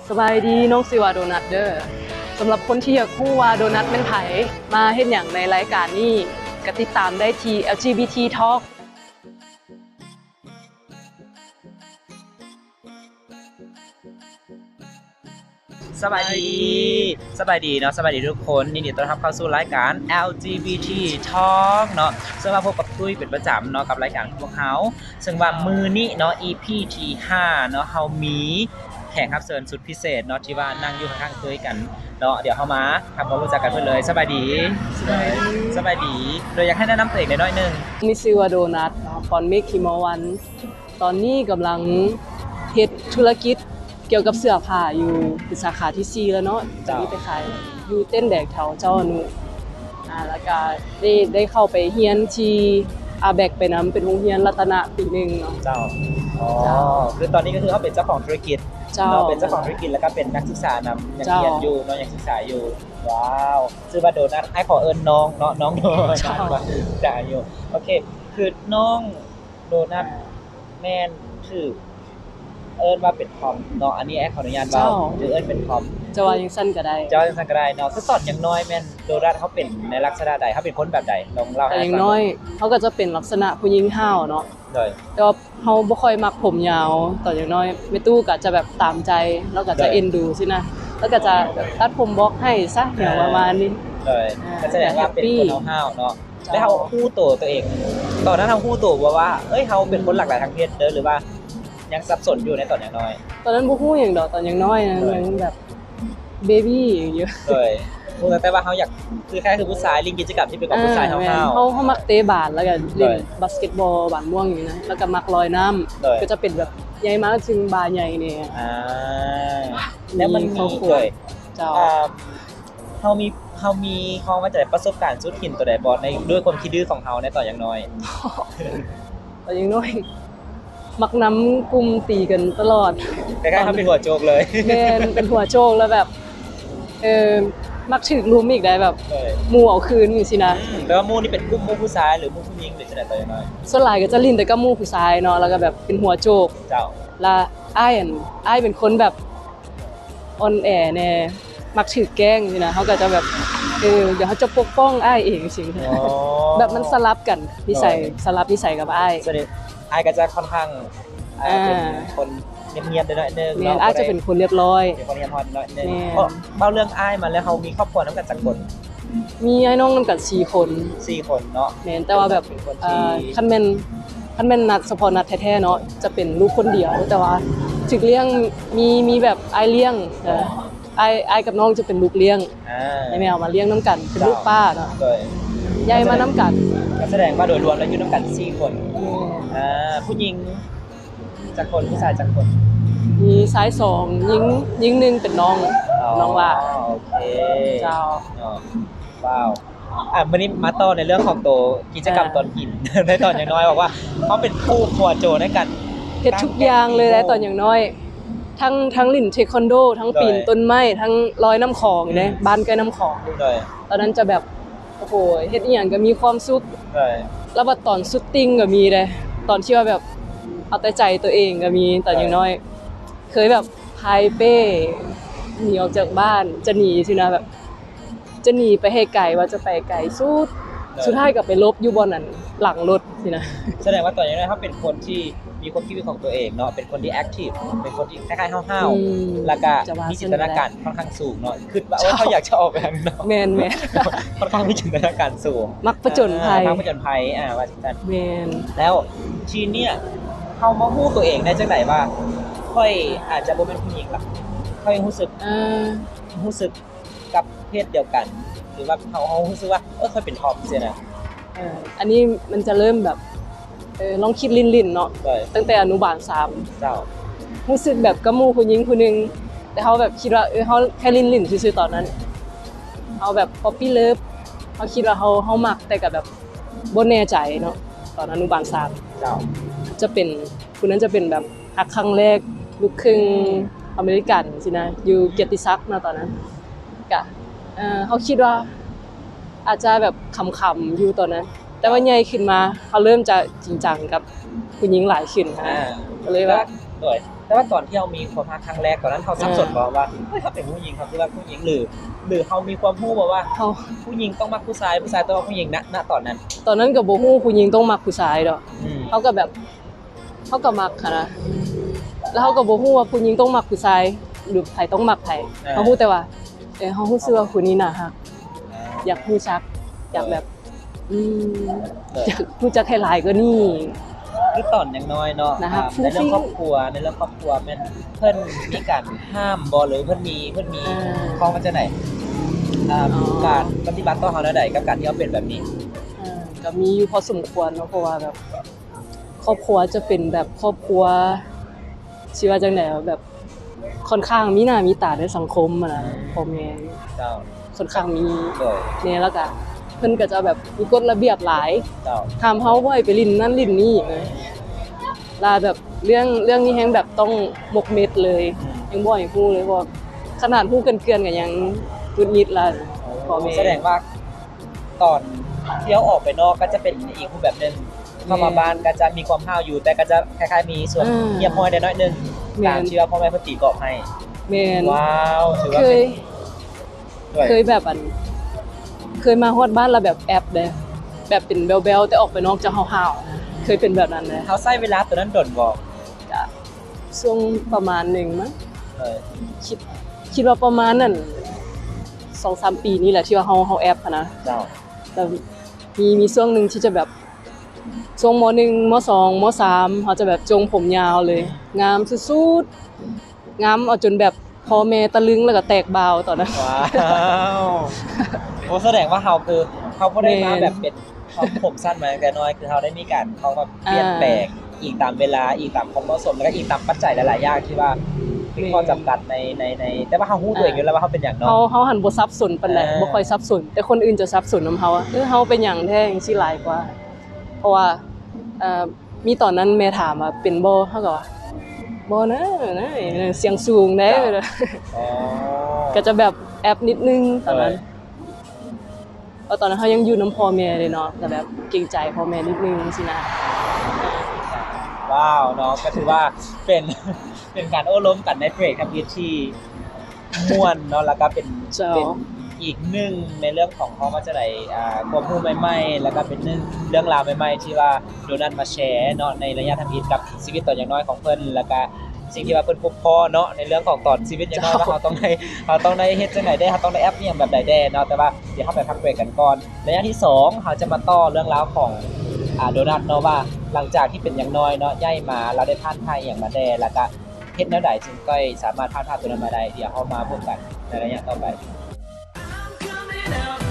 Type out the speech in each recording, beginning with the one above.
ສະບາຍດີ ນ້ອງຊື່ວ່າໂດນັດເດີ. ສຳລັບຄົນທີ່ຢາກຮູ້ວ່າໂດນັດແມ່ນໃຜ ມາເຮັດຫຍັງໃນລາຍການນີ້ ກະຕິດຕາມໄດ້ທີ່ ແອລຈີບີທີ Talk. ສະບາຍດີ ສະບາຍດີເນາະ ສະບາຍດີທຸກຄົນ ຍິນດີຕ້ອນຮັບເຂົ້າສູ່ລາຍການ ແອລຈີບີທີ Talk ເນາະ ເຊິ່ງມາພົບກັບຕຸ້ຍເປັນປະຈຳເນາະ ກັບລາຍການຂອງພວກເຮົາ ເຊິ່ງວ່າມື້ນີ້ເນາະ ອີພີທີຫ້າເນາະ ເຮົາມີແຂກຮັບເຊີນສຸດພິເສດເນາະ ທີ່ວ່ານັ່ງຢູ່ຂ້າງໆຕຸ້ຍກັນເນາະ ດຽວເຮົາມາທຳຄວາມຮູ້ຈັກກັນເພິ່ນເລີຍ. ສະບາຍດີ ສະບາຍດີ ສະບາຍດີ ໂດຍຢາກໃຫ້ແນະນຳຕົວເອງໜ້ອຍໜຶ່ງ. ມີຊື່ວ່າໂດນັດເນາະ ຄອນເມກ Kimono One ຕອນນີ້ກຳລັງເຮັດທຸລະກິດກ່ຽວກັບເສື້ອຜ້າຢູ່ ເປັນສາຂາທີສີ່ແລ້ວເນາະ ຈາກນີ້ໄປຂາຍຢູ່ເຕັນແດງແຖວເຈົ້າອະນຸ ອ່າ ແລ້ວກະໄດ້ ໄດ້ເຂົ້າໄປຮຽນທີ່ RBAC ໄປນຳ ເປັນໂຮງຮຽນລັດຕະນະປີໜຶ່ງເນາະ. ເຈົ້າ ອໍ ເຈົ້າ ຄືຕອນນີ້ກໍຄືເຮົາເປັນເຈົ້າຂອງທຸລະກິດ ເຈົ້າ ເນາະ ເປັນເຈົ້າຂອງທຸລະກິດ ແລ້ວກໍເປັນນັກສຶກສານຳ ຍັງ ເຈົ້າ ຮຽນຢູ່ເນາະ ຍັງສຶກສາຢູ່. ວ້າວ ຊື່ວ່າໂດນັດ ອ້າຍຂໍເອີ້ນນ້ອງເນາະ ນ້ອງໂດ ເຈົ້າ ຈາກອາຍຸ ໂອເຄ ຄືນ້ອງໂດນັດແມ່ນຖືກເອີ້ນວ່າເປັນທອມເນາະ ອັນນີ້ອ້າຍຂໍອະນຸຍາດເວົ້າ ເຈົ້າ ຖືກເອີ້ນເປັນທອມ ຈະວ່າຈັ່ງຊັ້ນກໍໄດ້ ຈະວ່າຈັ່ງຊັ້ນກໍໄດ້ເນາະ. ຄືຕອນຍັງນ້ອຍແມ່ນໂດນັດເຮົາເປັນໃນລັກສະນະໃດ ເຮົາເປັນຄົນແບບໃດ ລອງເລົ່າໃຫ້ຟັງ. ຕອນຍັງນ້ອຍເຮົາກໍຈະເປັນລັກສະນະຜູ້ຍິງຫ້າວເນາະ ໂດຍ ແຕ່ວ່າເຮົາບໍ່ຄ່ອຍມັກຜົມຍາວ ຕອນຍັງນ້ອຍແມ່ຕູ້ກໍຈະແບບຕາມໃຈ ລາວກໍຈະ ໂດຍ ເອັນດູຊີ້ນະ ລາວກໍຈະແບບຕັດຜົມບລັອກໃຫ້ຊະ ອ່າ ແນວປະມານນີ້ ໂດຍ ອ່າ ກໍສະແດງວ່າເປັນຄົນຫ້າວໆເນາະ. ເຈົ້າ ແລ້ວເຮົາຮູ້ໂຕຕົວເອງ ຕອນນັ້ນເຮົາຮູ້ໂຕບໍ່ວ່າ ເອີຍ ເຮົາເປັນຄົນຫຼາກຫຼາຍທາງເພດເດີ ຫຼືວ່າຍັງສັບສົນຢູ່ໃນຕອນຍັງນ້ອຍ? ຕອນນັ້ນບໍ່ຮູ້ຫຍັງດອກ ຕອນຍັງນ້ອຍນະ ໂດຍ ຍັງແບບເບບີຢູ່ ໂດຍ ຮູ້ຕັ້ງແຕ່ວ່າເຮົາຢາກ ຄືຄ້າຍໆຄືຜູ້ຊາຍ ຫຼິ້ນກິດຈະກຳທີ່ເປັນຂອງຜູ້ຊາຍ ອ່າ ຫ້າວໆ ແມ່ນ ເຮົາ ເຮົາມັກເຕະບານ ແລ້ວກໍຫຼິ້ນ ໂດຍ ບາສເກັດບອລ ບານມ່ວງນີ້ນະ ແລ້ວກໍມັກລອຍນ້ຳ ໂດຍ ກໍຈະເປັນແບບໃຫຍ່ມາແລ້ວເຖິງບ່າໃຫຍ່ແດ່ ອ່າ ແລ້ວມັນມີ ໂດຍ ເຈົ້າ ອ່າ ເຮົາມີ ເຮົາມີ ເຮົາວ່າຈັ່ງໃດ ປະສົບການສຸດຫິນໂຕໃດບໍ່ ໃນ ດ້ວຍຄວາມຂີ້ດື້ຂອງເຮົາໃນຕອນຍັງນ້ອຍ? ຕອນຍັງນ້ອຍ ມັກນຳກຸ່ມຕີກັນຕະຫຼອດ ຄ້າຍໆເຮົາເປັນຫົວໂຈກເລີຍ ແມ່ນ ເປັນຫົວໂຈກ ແລ້ວແບບ ເອີ ມັກຖືກລຸມອີກໃດ໋ ແບບ ໂດຍ ໝູ່ເອົາຄືນຈັ່ງຊີ້ນະ. ອືມ ແປວ່າໝູ່ນີ້ເປັນກຸ່ມໝູ່ຜູ້ຊາຍ ຫຼືໝູ່ຜູ້ຍິງ ຫຼືຈັ່ງໃດຕອນນ້ອຍ? ສ່ວນຫຼາຍກໍຈະຫຼິ້ນແຕ່ກັບໝູ່ຜູ້ຊາຍເນາະ ແລ້ວກໍແບບເປັນຫົວໂຈກ. ເຈົ້າ ແລະ ອ້າຍ ອ້າຍເປັນຄົນແບບ ອ່ອນແອແດ່ ມັກຖືກແກ້ງຊີ້ນະ ເຮົາກໍຈະແບບ ເອີ ດຽວເຮົາຈະປົກປ້ອງອ້າຍເອງຊີ້ນະ. ອໍ ແບບມັນສະຫຼັບກັນນິໄສ ໂດຍ ສະຫຼັບນິໄສກັບອ້າຍ. ສ່ວນອ້າຍກໍຈະຄ່ອນຂ້າງ ອ່າ ອ່າ ເປັນຄົນງຽບໆໜ້ອຍໜຶ່ງ ແມ່ນ ເນາະ ອ້າຍຈະເປັນຄົນລຽບຮ້ອຍ ເປັນຄົນຮຽນຮອດໜ້ອຍໜຶ່ງ. ແມ່ນ ເວົ້າເລື່ອງອ້າຍມາແລ້ວ ເຮົາມີຄອບຄົວນຳກັນຈັກຄົນ? ມີອ້າຍນ້ອງນຳກັນສີ່ຄົນ ສີ່ຄົນເນາະ. ແມ່ນ ແຕ່ວ່າແບບ ເປັນຄົນທີ່ ເອີ ຄັນແມ່ນ ຄັນແມ່ນນັດສະເພາະນັດແທ້ໆເນາະ ຈະເປັນລູກຄົນດຽວ ແຕ່ວ່າຖືກລ້ຽງ ມີ ມີແບບອ້າຍລ້ຽງ ເອີ ອ້າຍ ອ້າຍກັບນ້ອງຈະເປັນລູກລ້ຽງ ອ່າ ແມ່ເອົາມາລ້ຽງນຳກັນ ເປັນລູກປ້າເນາະ. ໂດຍ ໃຫຍ່ມານຳກັນ ກໍສະແດງວ່າໂດຍລວມແລ້ວຢູ່ນຳກັນສີ່ຄົນ. ແມ່ນ ອ່າ ຜູ້ຍິງຈັກຄົນ ຜູ້ຊາຍຈັກຄົນ? ມີຊາຍສອງ ຍິງ ຍິງໜຶ່ງ ເປັນນ້ອງ ອໍ ນ້ອງຫຼ້າ. ໂອເຄ ເຈົ້າ ເນາະ. ວ້າວ ອ່າ ມື້ນີ້ມາຕໍ່ໃນເລື່ອງຂອງໂຕກິດຈະກຳ ອ່າ ຕອນຫີນ ໃນຕອນຍັງນ້ອຍ ບອກວ່າເຮົາເປັນຜູ້ຫົວໂຈກໃນການເຮັດທຸກຢ່າງເລີຍ ຕອນຍັງນ້ອຍ ທັງ ທັງຫຼິ້ນເທຄວັນໂດ ທັງ ໂດຍ ປີນຕົ້ນໄມ້ ທັງລອຍນ້ຳຂອງເດ້ ອືມ ບ້ານໃກ້ນ້ຳຂອງ. ໂດຍ ຕອນນັ້ນຈະແບບ ໂອ້ໂຫ ເຮັດອີ່ຫຍັງກໍມີຄວາມສຸກ. ໂດຍ ແລ້ວບັດຕອນຊູດຕິງກໍມີເດ້ ຕອນທີ່ວ່າແບບເອົາແຕ່ໃຈຕົວເອງກໍມີ ຕອນຍັງນ້ອຍ ໂດຍ ເຄີຍແບບພາຍເປ້ໜີອອກຈາກບ້ານ ຈະໜີຊີ້ນະ ແບບ ຈະໜີໄປໃຫ້ໄກ ວ່າຈະໄປໄກສຸດ ໂດຍ ສຸດທ້າຍກໍໄປຫຼົບຢູ່ບ່ອນນັ້ນ ຫຼັງລົດຊີ້ນະ. ສະແດງວ່າຕອນນີ້ເຮົາເປັນຄົນທີ່ມີຄວາມຄິດເປັນຂອງຕົວເອງເນາະ ເປັນຄົນທີ່ແອັກທີບ ເປັນຄົນທີ່ຄ້າຍໆຫ້າວໆ ອືມ ແລ້ວກະມີຈິນຕະນາການຄ່ອນຂ້າງສູງເນາະ ຄິດວ່າ ໂອ້ຍ ເຈົ້າ ເຮົາຢາກຈະອອກໄປທາງນອກ ແມ່ນໆ ຄ່ອນຂ້າງມີຈິນຕະນາການສູງ ມັກຜະຈົນໄພ ອ່າ ມັກຜະຈົນໄພ ອ່າ ວ່າຈັ່ງຊັ້ນ. ແມ່ນ ແລ້ວທີເນີ້ຍ ເຮົາມາຮູ້ຕົວເອງໄດ້ຈັ່ງໃດວ່າ ຂ້ອຍອາດຈະບໍ່ແມ່ນຜູ້ຍິງລະ ຂ້ອຍຮູ້ສຶກ ເອີ ຮູ້ສຶກ ກັບເພດດຽວກັນ ຫຼືວ່າເຮົາ ເຮົາຮູ້ສຶກວ່າ ເອີ ຂ້ອຍເປັນທອມຊີ້ນະ. ເອີ ອັນນີ້ມັນຈະເລີ່ມແບບ ເອີ ລອງຄິດຫຼິ້ນໆເນາະ ໂດຍ ຕັ້ງແຕ່ອະນຸບານສາມ ເຈົ້າ ຮູ້ສຶກແບບກັບໝູ່ຜູ້ຍິງຜູ້ໜຶ່ງ ແຕ່ເຮົາແບບຄິດວ່າ ເອີ ເຮົາແຄ່ຫຼິ້ນໆຊື່ໆຕອນນັ້ນ ເຮົາແບບປັອບປີ້ເລີບ ເຮົາຄິດວ່າເຮົາ ເຮົາມັກ ແຕ່ກໍແບບບໍ່ແນ່ໃຈເນາະ ຕອນອະນຸບານສາມ ເຈົ້າ ຈະເປັນ ຜູ້ນັ້ນຈະເປັນແບບຮັກຄັ້ງແລກ ລູກຄຶ່ງອາເມລິກັນຊີ້ນະ ຢູ່ກຽດຕິສັກເນາະຕອນນັ້ນ. ກະ ເອີ ເຮົາຄິດວ່າອາດຈະແບບຂຳໆຢູ່ຕອນນັ້ນ ແຕ່ວ່າໃຫຍ່ຂຶ້ນມາ ເຮົາເລີ່ມຈະຈິງຈັງກັບຜູ້ຍິງຫຼາຍຂຶ້ນນະ ອ່າ ກໍເລີຍວ່າ ໂດຍ ແຕ່ວ່າຕອນທີ່ເຮົາມີຄວາມຮັກຄັ້ງແລກ ຕອນນັ້ນເຮົາສັບສົນບໍ່ວ່າ ເອີ ເຮີ້ຍ ເຮົາເປັນຜູ້ຍິງ ເຮົາຄືວ່າຜູ້ຍິງ ຫຼື ຫຼືເຮົາມີຄວາມຮູ້ບໍ່ວ່າ ເຮົາ ຜູ້ຍິງຕ້ອງມັກຜູ້ຊາຍ ຜູ້ຊາຍຕ້ອງມັກຜູ້ຍິງ ນະ ນະຕອນນັ້ນ? ຕອນນັ້ນກໍບໍ່ຮູ້ຜູ້ຍິງຕ້ອງມັກຜູ້ຊາຍດອກ ອືມ ເຮົາກໍແບບ ເຮົາກໍມັກຫັ້ນນະ ແລ້ວເຮົາກໍບໍ່ຮູ້ວ່າຜູ້ຍິງຕ້ອງມັກຜູ້ຊາຍ ຫຼື ໃຜຕ້ອງມັກໃຜ ເອີ ເຮົາຮູ້ແຕ່ວ່າ ເອີ ເຮົາຮູ້ສຶກວ່າຜູ້ນີ້ໜ້າຮັກ ອ່າ ຢາກຮູ້ຈັກ ຢາກແບບ ເອີ ອືມ ເອີ ຢາກຮູ້ຈັກໃຫ້ຫຼາຍກວ່ານີ້ ຄືຕອນຍັງນ້ອຍເນາະ ໜ້າຮັກ ອ່າ ໃນເລື່ອງຄອບຄົວ ໃນເລື່ອງຄອບຄົວແມ່ນເພິ່ນມີການຫ້າມບໍ່ ຫຼືເພິ່ນມີ ເພິ່ນມີ ອ່າ ຄວາມວ່າຈັ່ງໃດ ອ່າ ອໍ ການປະຕິບັດຕໍ່ເຮົາແນວໃດ ກັບການທີ່ເຮົາເປັນແບບນີ້? ອ່າ ກໍມີຢູ່ພໍສົມຄວນເນາະ ເພາະວ່າແບບ ຄອບຄົວຈະເປັນແບບຄອບຄົວ ຊິວ່າຈັ່ງໃດ ແບບຄ່ອນຂ້າງມີໜ້າມີຕາໃນສັງຄົມຫັ້ນນະ ອືມ ພໍ່ແມ່ ເຈົ້າ ຄ່ອນຂ້າງມີ ໂດຍ ແນ່ ແລ້ວກະເພິ່ນກໍຈະແບບມີກົດລະບຽບຫຼາຍ ເຈົ້າ ຫ້າມເຮົາບໍ່ໃຫ້ໄປຫຼິ້ນນັ້ນຫຼິ້ນນີ້ນະ ລະແບບເລື່ອງ ເລື່ອງນີ້ແຮ່ງແບບຕ້ອງໝົກເມັດເລີຍ ອືມ ຍັງບໍ່ໃຫ້ຮູ້ເລີຍ ເພາະວ່າຂະໜາດຮູ້ເກືອນໆກໍຍັງຫງຸດຫງິດລະ ໂອ້ ພໍ່ແມ່ ສະແດງວ່າ ຕອນທີ່ເຮົາອອກໄປນອກກໍຈະເປັນອີກຮູບແບບໜຶ່ງ ເຂົ້າມາ ແມ່ນ ບ້ານກໍຈະມີຄວາມຫ້າວຢູ່ ແຕ່ກໍຈະຄ້າຍໆມີສ່ວນ ອ່າ ຮຽບຮ້ອຍແດ່ໜ້ອຍໜຶ່ງ ແມ່ນ ຕາມທີ່ວ່າພໍ່ແມ່ເພິ່ນຕີກອບໃຫ້ ແມ່ນ ວ້າວ ຖືວ່າເປັນ ເຄີຍ ໂດຍ ເຄີຍແບບອັນ ເຄີຍມາຮອດບ້ານແລ້ວແບບແອບເດ້ ແບບເປັນແບວໆ ແຕ່ອອກໄປນອກຈະຫ້າວໆ ເຄີຍເປັນແບບນັ້ນເດ້ ເຮົາໃຊ້ເວລາໂຕນັ້ນດົນບໍ່? ກະຊ່ວງປະມານໜຶ່ງມັ້ງ ເອີ ຄິດ ຄິດວ່າປະມານນັ້ນ ສອງສາມປີນີ້ແຫຼະ ທີ່ວ່າເຮົາ ເຮົາແອບຫັ້ນນະ ເຈົ້າ ແລ້ວມີ ມີຊ່ວງໜຶ່ງທີ່ຈະແບບ ຊ່ວງ ມໍໜຶ່ງ ມໍສອງ ມໍສາມ ເຮົາຈະແບບຈົ່ງຜົມຍາວເລີຍ ອືມ ງາມສຸດໆ ງາມເອົາຈົນແບບພໍ່ແມ່ຕະລຶງ ແລ້ວກໍແຕກບ່າວຕອນນັ້ນ ວ້າວ ໂອ້ ສະແດງວ່າເຮົາ ຄືເຮົາບໍ່ໄດ້ມາ ແມ່ນ ແບບເປັນ ເຮົາຜົມສັ້ນມາຕັ້ງແຕ່ນ້ອຍ ຄືເຮົາໄດ້ມີການ ເຮົາມາປ່ຽນແປງ ອ່າ ອີງຕາມເວລາ ອີງຕາມຄວາມເໝາະສົມ ແລ້ວກໍອີງຕາມປັດໄຈຫຼາຍໆຢ່າງທີ່ວ່າເປັນ ແມ່ນ ຂໍ້ຈຳກັດໃນ ໃນ ໃນ ແຕ່ວ່າເຮົາຮູ້ຕົວເອງຢູ່ແລ້ວວ່າເຮົາເປັນຫຍັງເນາະ ເຮົາ ເຮົາຫັ້ນບໍ່ສັບສົນປານໃດ ອ່າ ບໍ່ຄ່ອຍສັບສົນ ແຕ່ຄົນອື່ນຈະສັບສົນນຳເຮົາວ່າ ເອີ ເຮົາເປັນຫຍັງແທ້ ຈັ່ງຊີ້ຫຼາຍກວ່າ ເພາະວ່າ ເອີ ມີຕອນນັ້ນແມ່ຖາມວ່າເປັນບໍ່ ເຮົາກໍວ່າ ບໍ່ນະ ນະ ສຽງສູງເດ້ ເຈົ້າ ອໍ ກໍຈະແບບແອບນິດໜຶ່ງຕອນນັ້ນ ໂດຍ ເພາະຕອນນັ້ນເຮົາຍັງຢູ່ນຳພໍ່ແມ່ເດ້ເນາະ ກໍແບບເກງໃຈພໍ່ແມ່ນິດໜຶ່ງຊີ້ນະ. ວ້າວ ເນາະ ກໍຖືວ່າເປັນ ເປັນການໂອ້ລົມກັນໃນເບຣກທຳອິດທີ່ມ່ວນເນາະ ແລ້ວກໍເປັນ ເຈົ້າ ເປັນອີກໜຶ່ງໃນເລື່ອງຂອງ ເຮົາວ່າຈັ່ງໃດ ອ່າ ຄວາມຮູ້ໃໝ່ໆ ແລ້ວກໍເປັນໜຶ່ງເລື່ອງລາວໃໝ່ໆ ທີ່ວ່າໂດນັດມາແຊເນາະ ໃນໄລຍະທຳອິດກັບຊີວິດຕອນຍັງນ້ອຍຂອງເພິ່ນ ແລ້ວກໍ ສິ່ງທີ່ວ່າເພິ່ນພົບພໍ້ເນາະ ໃນເລື່ອງຂອງຕອນຊີວິດຍັງນ້ອຍ ເຈົ້າ ວ່າເຮົາຕ້ອງໄດ້ ເຮົາຕ້ອງໄດ້ເຮັດຈັ່ງໃດແດ່ ເຮົາຕ້ອງໄດ້ແອັບອີ່ຫຍັງແບບໃດແດ່ເນາະ. ແຕ່ວ່າດຽວເຮົາໄປພັກເບຣກກັນກ່ອນ ໄລຍະທີສອງ ເຮົາຈະມາຕໍ່ເລື່ອງລາວຂອງ ອ່າ ໂດນັດເນາະ ວ່າຫຼັງຈາກທີ່ເປັນຍັງນ້ອຍເນາະ ໃຫຍ່ມາ ລາວໄດ້ຜ່ານໄພອີ່ຫຍັງມາແດ່ ແລ້ວກະເຮັດແນວໃດຈຶ່ງຄ່ອຍສາມາດຜ່ານຜ່ານໂຕນັ້ນມາໄດ້. ດຽວເຮົາມາພົບກັນໃນໄລຍະຕໍ່ໄປ. I'm coming out.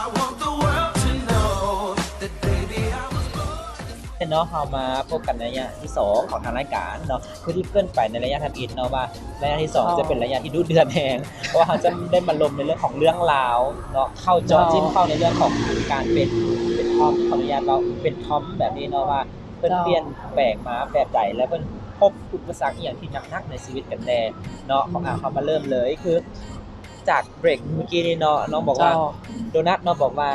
I want the world to know that, baby, I was born this way. ເນາະ ເຮົາມາພົບກັນໃນໄລຍະທີສອງຂອງທາງລາຍການເນາະ. ຄືທີ່ເກີ່ນໄປໃນໄລຍະທຳອິດເນາະ ວ່າໄລຍະທີສອງ ເຈົ້າ ຈະເປັນໄລຍະທີ່ດຸເດືອດແຮງ ເພາະວ່າເຮົາຈະໄດ້ມາລົມໃນເລື່ອງຂອງເລື່ອງລາວເນາະ ເຂົ້າເຈາະ ເຈົ້າ ຈິ້ມເຂົ້າໃນເລື່ອງຂອງການເປັນ ເປັນທອມ ຂໍອະນຸຍາດເວົ້າ ເປັນທອມແບບນີ້ເນາະ ວ່າເພິ່ນ ເຈົ້າ ປ່ຽນແປງມາແບບໃດ ແລະ ເພິ່ນພົບອຸປະສັກອີ່ຫຍັງທີ່ໜັກໆໃນຊີວິດກັນແດ່ເນາະ. ອືມ ເຮົາມາເລີ່ມເລີຍ ຄືຈາກເບຣກມື້ກີ້ນີ້ເນາະ ນ້ອງບອກວ່າ ເຈົ້າ ໂດນັດເນາະ ບອກວ່າ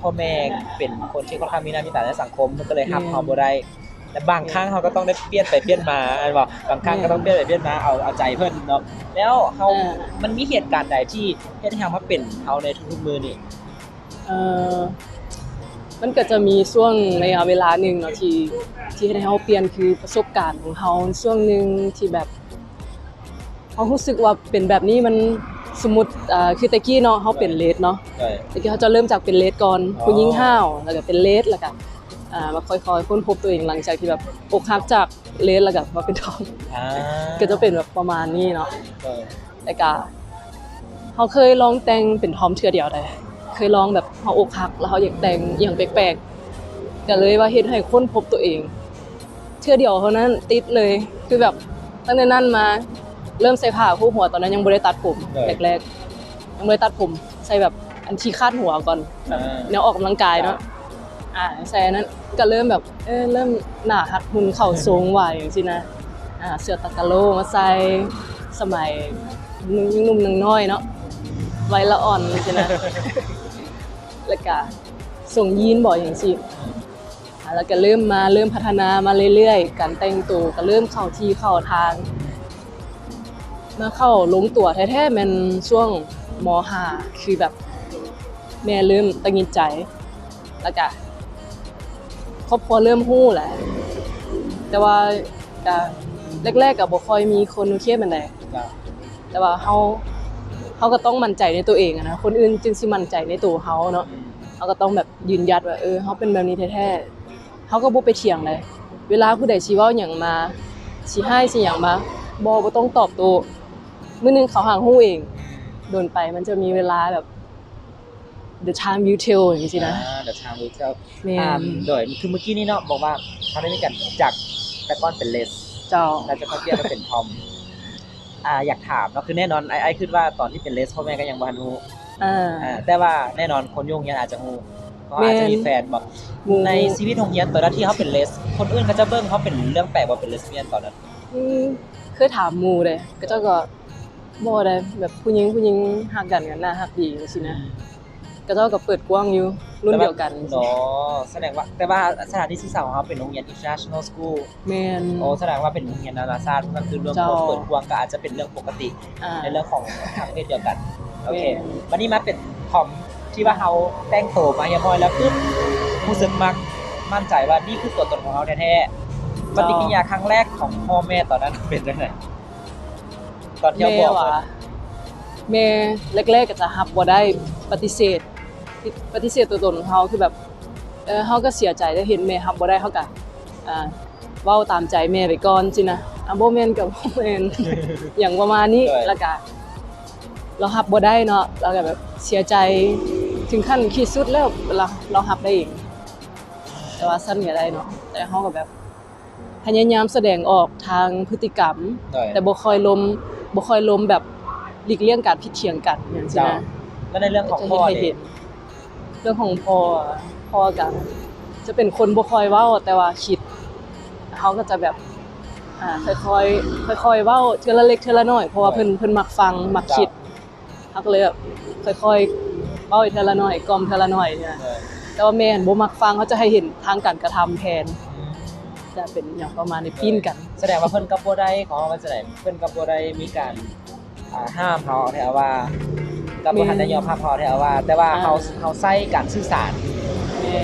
ພໍ່ແມ່ເປັນຄົນທີ່ຄ່ອນຂ້າງມີໜ້າມີຕາໃນສັງຄົມ ເພິ່ນກໍເລີຍຮັບ ແມ່ນ ເຮົາບໍ່ໄດ້ ແລະ ບາງຄັ້ງ ແມ່ນ ເຮົາກໍຕ້ອງໄດ້ປ່ຽນໄປປ່ຽນມາ ແມ່ນບໍ່? ບາງຄັ້ງ ແມ່ນ ກໍຕ້ອງປ່ຽນໄປປ່ຽນມາ ເອົາ ເອົາໃຈເພິ່ນເນາະ. ແລ້ວເຮົາ ອ່າ ມັນມີເຫດການໃດທີ່ເຮັດໃຫ້ເຮົາມາເປັນເຮົາໃນທຸກໆມື້ນີ້? ເອີ ມັນກໍຈະມີຊ່ວງໄລຍະເວລາໜຶ່ງເນາະ ທີ່ ທີ່ເຮັດໃຫ້ເຮົາປ່ຽນ ຄືປະສົບການຂອງເຮົາຊ່ວງໜຶ່ງທີ່ແບບ ເຮົາຮູ້ສຶກວ່າເປັນແບບນີ້ມັນ ສົມມຸດ ເອີ ຄືແຕ່ກີ້ເນາະ ເຮົາເປັນເລດເນາະ ໂດຍ ແຕ່ກີ້ເຮົາຈະເລີ່ມຈາກເປັນເລດກ່ອນ ອໍ ຜູ້ຍິງຫ້າວ ແລ້ວກໍເປັນເລດ ແລ້ວກໍ ອ່າ ມາຄ່ອຍໆຄົ້ນພົບຕົວເອງ ຫຼັງຈາກທີ່ແບບອົກຫັກຈາກເລດ ແລ້ວກໍມາເປັນທອມ ອ່າ ກໍຈະເປັນແບບປະມານນີ້ເນາະ ໂດຍ ແລ້ວກໍເຮົາເຄີຍລອງແຕ່ງເປັນທອມເທື່ອດຽວໃດ ເຄີຍລອງແບບເຮົາອົກຫັກ ແລ້ວເຮົາຢາກແຕ່ງອີ່ຫຍັງແປກໆ ກໍເລີຍວ່າເຮັດໃຫ້ຄົ້ນພົບຕົວເອງ ເທື່ອດຽວເທົ່ານັ້ນຕິດເລີຍ ຄືແບບຕັ້ງແຕ່ນັ້ນມາເລີ່ມໃສ່ຜ້າໂພກຫົວ ຕອນນັ້ນຍັງບໍ່ໄດ້ຕັດຜົມ ໂດຍ ແລກໆ ຍັງບໍ່ໄດ້ຕັດຜົມ ໃສ່ແບບອັນທີ່ຄາດຫົວກ່ອນ ແບບ ອ່າ ແນວອອກກຳລັງກາຍເນາະ ເຈົ້າ ອ່າ ໃສ່ອັນນັ້ນ ກໍເລີ່ມແບບ ເອີ ເລີ່ມໜ້າຮັກ ຫຸ່ນເຂົ້າຊົງຫວາຈັ່ງຊີ້ນະ ອ່າ ເສື້ອຕາກະໂລມາໃສ່ ສະໄໝຍັງໜຸ່ມຍັງນ້ອຍເນາະ ໄວລະອ່ອນຈັ່ງຊີ້ນະ ແລ້ວກະ ສົ່ງຢີນບໍ ຈັ່ງຊີ້ ແລ້ວກໍເລີ່ມມາ ເລີ່ມພັດທະນາມາເລື້ອຍໆ ການແຕ່ງໂຕກໍເລີ່ມເຂົ້າທີ່ເຂົ້າທາງ ມາເຂົ້າລົງຕົວແທ້ໆ ແມ່ນຊ່ວງ ມ.ຫ້າ ຄືແບບແມ່ເລີ່ມຕັດສິນໃຈ ແລ້ວກະຄອບຄົວເລີ່ມຮູ້ແຫຼະ ແຕ່ວ່າກະແລກໆ ກະບໍ່ຄ່ອຍມີຄົນໂອເຄປານໃດ ແຕ່ວ່າເຮົາ ເຮົາກໍຕ້ອງໝັ້ນໃຈໃນຕົວເອງຫັ້ນນະ ຄົນອື່ນຈຶ່ງຊິໝັ້ນໃຈໃນໂຕເຮົາເນາະ ເຮົາກໍຕ້ອງແບບຢືນຢັດວ່າ ເອີ ເຮົາເປັນແບບນີ້ແທ້ໆ ເຮົາກໍບໍ່ໄປຖຽງໃດ ເວລາຜູ້ໃດຊິເວົ້າຫຍັງມາ ຊິຮ້າຍຊິຫຍັງມາ ບໍ່ ບໍ່ຕ້ອງຕອບໂຕ້ ມື້ໜຶ່ງເຂົາຫາຮູ້ເອງ ດົນໄປມັນຈະມີເວລາແບບ the time will tell ຈັ່ງຊີ້ນະ ອາ the time will tell ແມ່ນ ອາ ໂດຍ ຄືມື້ກີ້ນີ້ເນາະ ບອກວ່າເຮົາໄດ້ມີການຈາກແຕ່ກ່ອນເປັນເລສ ເຈົ້າ ແລ້ວຈະຄ່ອຍປ່ຽນມາເປັນທອມ ອາ ຢາກຖາມເນາະ ຄືແນ່ນອນ ອ້າຍ ອ້າຍຄິດວ່າຕອນທີ່ເປັນເລສ ພໍ່ແມ່ກໍຍັງບໍ່ທັນຮູ້ ອາ ອາ ແຕ່ວ່າແນ່ນອນຄົນຢູ່ໂຮງຮຽນອາດຈະຮູ້ ເພາະວ່າອາດຈະມີແຟນບໍ ໃນຊີວິດໂຮງຮຽນ ຕອນນັ້ນທີ່ເຮົາເປັນເລສ ຄົນອື່ນເຂົາເຈົ້າເບິ່ງເຮົາເປັນເລື່ອງແປກບໍ່ ເປັນເລສບຽນຕອນນັ້ນ? ອືມ ເຄີຍຖາມໝູ່ເດ້ ເຂົາເຈົ້າກໍ ບໍ່ໄດ້ ແບບຜູ້ຍິງ ຜູ້ຍິງຮັກກັນກໍໜ້າຮັກດີຈັ່ງຊີ້ນະ ເຂົາເຈົ້າກໍເປີດກວ້າງຢູ່ ລຸ້ນດຽວກັນ ອໍ ສະແດງວ່າ ແຕ່ວ່າສະຖານທີ່ສຶກສາຂອງເຮົາເປັນໂຮງຮຽນ international school ແມ່ນ ໂອ້ ສະແດງວ່າເປັນໂຮງຮຽນນານາຊາດ ນັ້ນຄືເລື່ອງ ເຈົ້າ ເປີດກວ້າງ ກໍອາດຈະເປັນເລື່ອງປົກກະຕິ ອາ ໃນເລື່ອງຂອງທາງເພດດຽວກັນ ໂອເຄ ແມ່ນ ບັດນີ້ມາເປັນທອມ ທີ່ວ່າເຮົາແຕ່ງໂຕມາຮຽບຮ້ອຍແລ້ວ ປຶບ ຮູ້ສຶກມັກ ໝັ້ນໃຈວ່ານີ້ຄືຕົວຕົນຂອງເຮົາແທ້ໆ ປະຕິກິລິຍາຄັ້ງແລກຂອງພໍ່ແມ່ຕອນນັ້ນເປັນຈັ່ງໃດ? ຕອນທີ່ເຮົາບອກ ແມ່ວ່າ ແມ່ແລກໆກໍຈະຮັບບໍ່ໄດ້ ປະຕິເສດ ປະຕິເສດຕົວຕົນຂອງເຮົາ ຄືແບບ ເອີ ເຮົາກໍເສຍໃຈ ແຕ່ເຫັນແມ່ຮັບບໍ່ໄດ້ ເຮົາກໍ ອ່າ ເວົ້າຕາມໃຈແມ່ໄປກ່ອນຊີ້ນະ ອ່າ ບໍ່ແມ່ນກໍບໍ່ແມ່ນ ຫຍັງປະມານນີ້ ແລ້ວກໍລາວຮັບບໍ່ໄດ້ເນາະ ລາວກໍແບບເສຍໃຈເຖິງຂັ້ນຂີດສຸດແລ້ວ ລາວ ລາວຮັບໄດ້ເອງ ແຕ່ວ່າຊັ້ນກໍໄດ້ເນາະ ແຕ່ເຮົາກໍແບບ ພະຍາຍາມສະແດງອອກທາງພຶດຕິກຳ ແຕ່ບໍ່ຄ່ອຍລົມ ບໍ່ຄ່ອຍລົມແບບຫຼີກລ່ຽງການຜິດຖຽງກັນຫຍັງຊີ້ນະ ແລ້ວໃນເລື່ອງຂອງພໍ່ເດ? ເລື່ອງຂອງພໍ່ ພໍ່ກໍຈະເປັນຄົນບໍ່ຄ່ອຍເວົ້າ ແຕ່ວ່າຄິດ ເຮົາກໍຈະແບບ ອ່າ ຄ່ອຍໆ ຄ່ອຍໆເວົ້າເທື່ອລະເລັກເທື່ອລະໜ້ອຍ ເພາະວ່າເພິ່ນ ເພິ່ນມັກຟັງ ມັກຄິດ ເຮົາກໍເລີຍແບບຄ່ອຍໆເວົ້າເທື່ອລະໜ້ອຍ ກ່ອມເທື່ອລະໜ້ອຍ ແຕ່ວ່າແມ່ຫັ້ນບໍ່ມັກຟັງ ເຂົາຈະໃຫ້ເຫັນທາງການກະທຳແທນ ຈະເປັນຫຍັງປະມານນີ້ ປີ້ນກັນ ສະແດງວ່າເພິ່ນກໍບໍ່ໄດ້ ເຂົາເວົ້າວ່າຈັ່ງໃດ ເພິ່ນກໍບໍ່ໄດ້ມີການ ອ່າ ຫ້າມເຮົາເທົ່າວ່າ ກໍບໍ່ທັນໄດ້ຍອມຮັບເຮົາເທົ່າວ່າ ແຕ່ວ່າເຮົາ ເຮົາໃຊ້ການສື່ສານ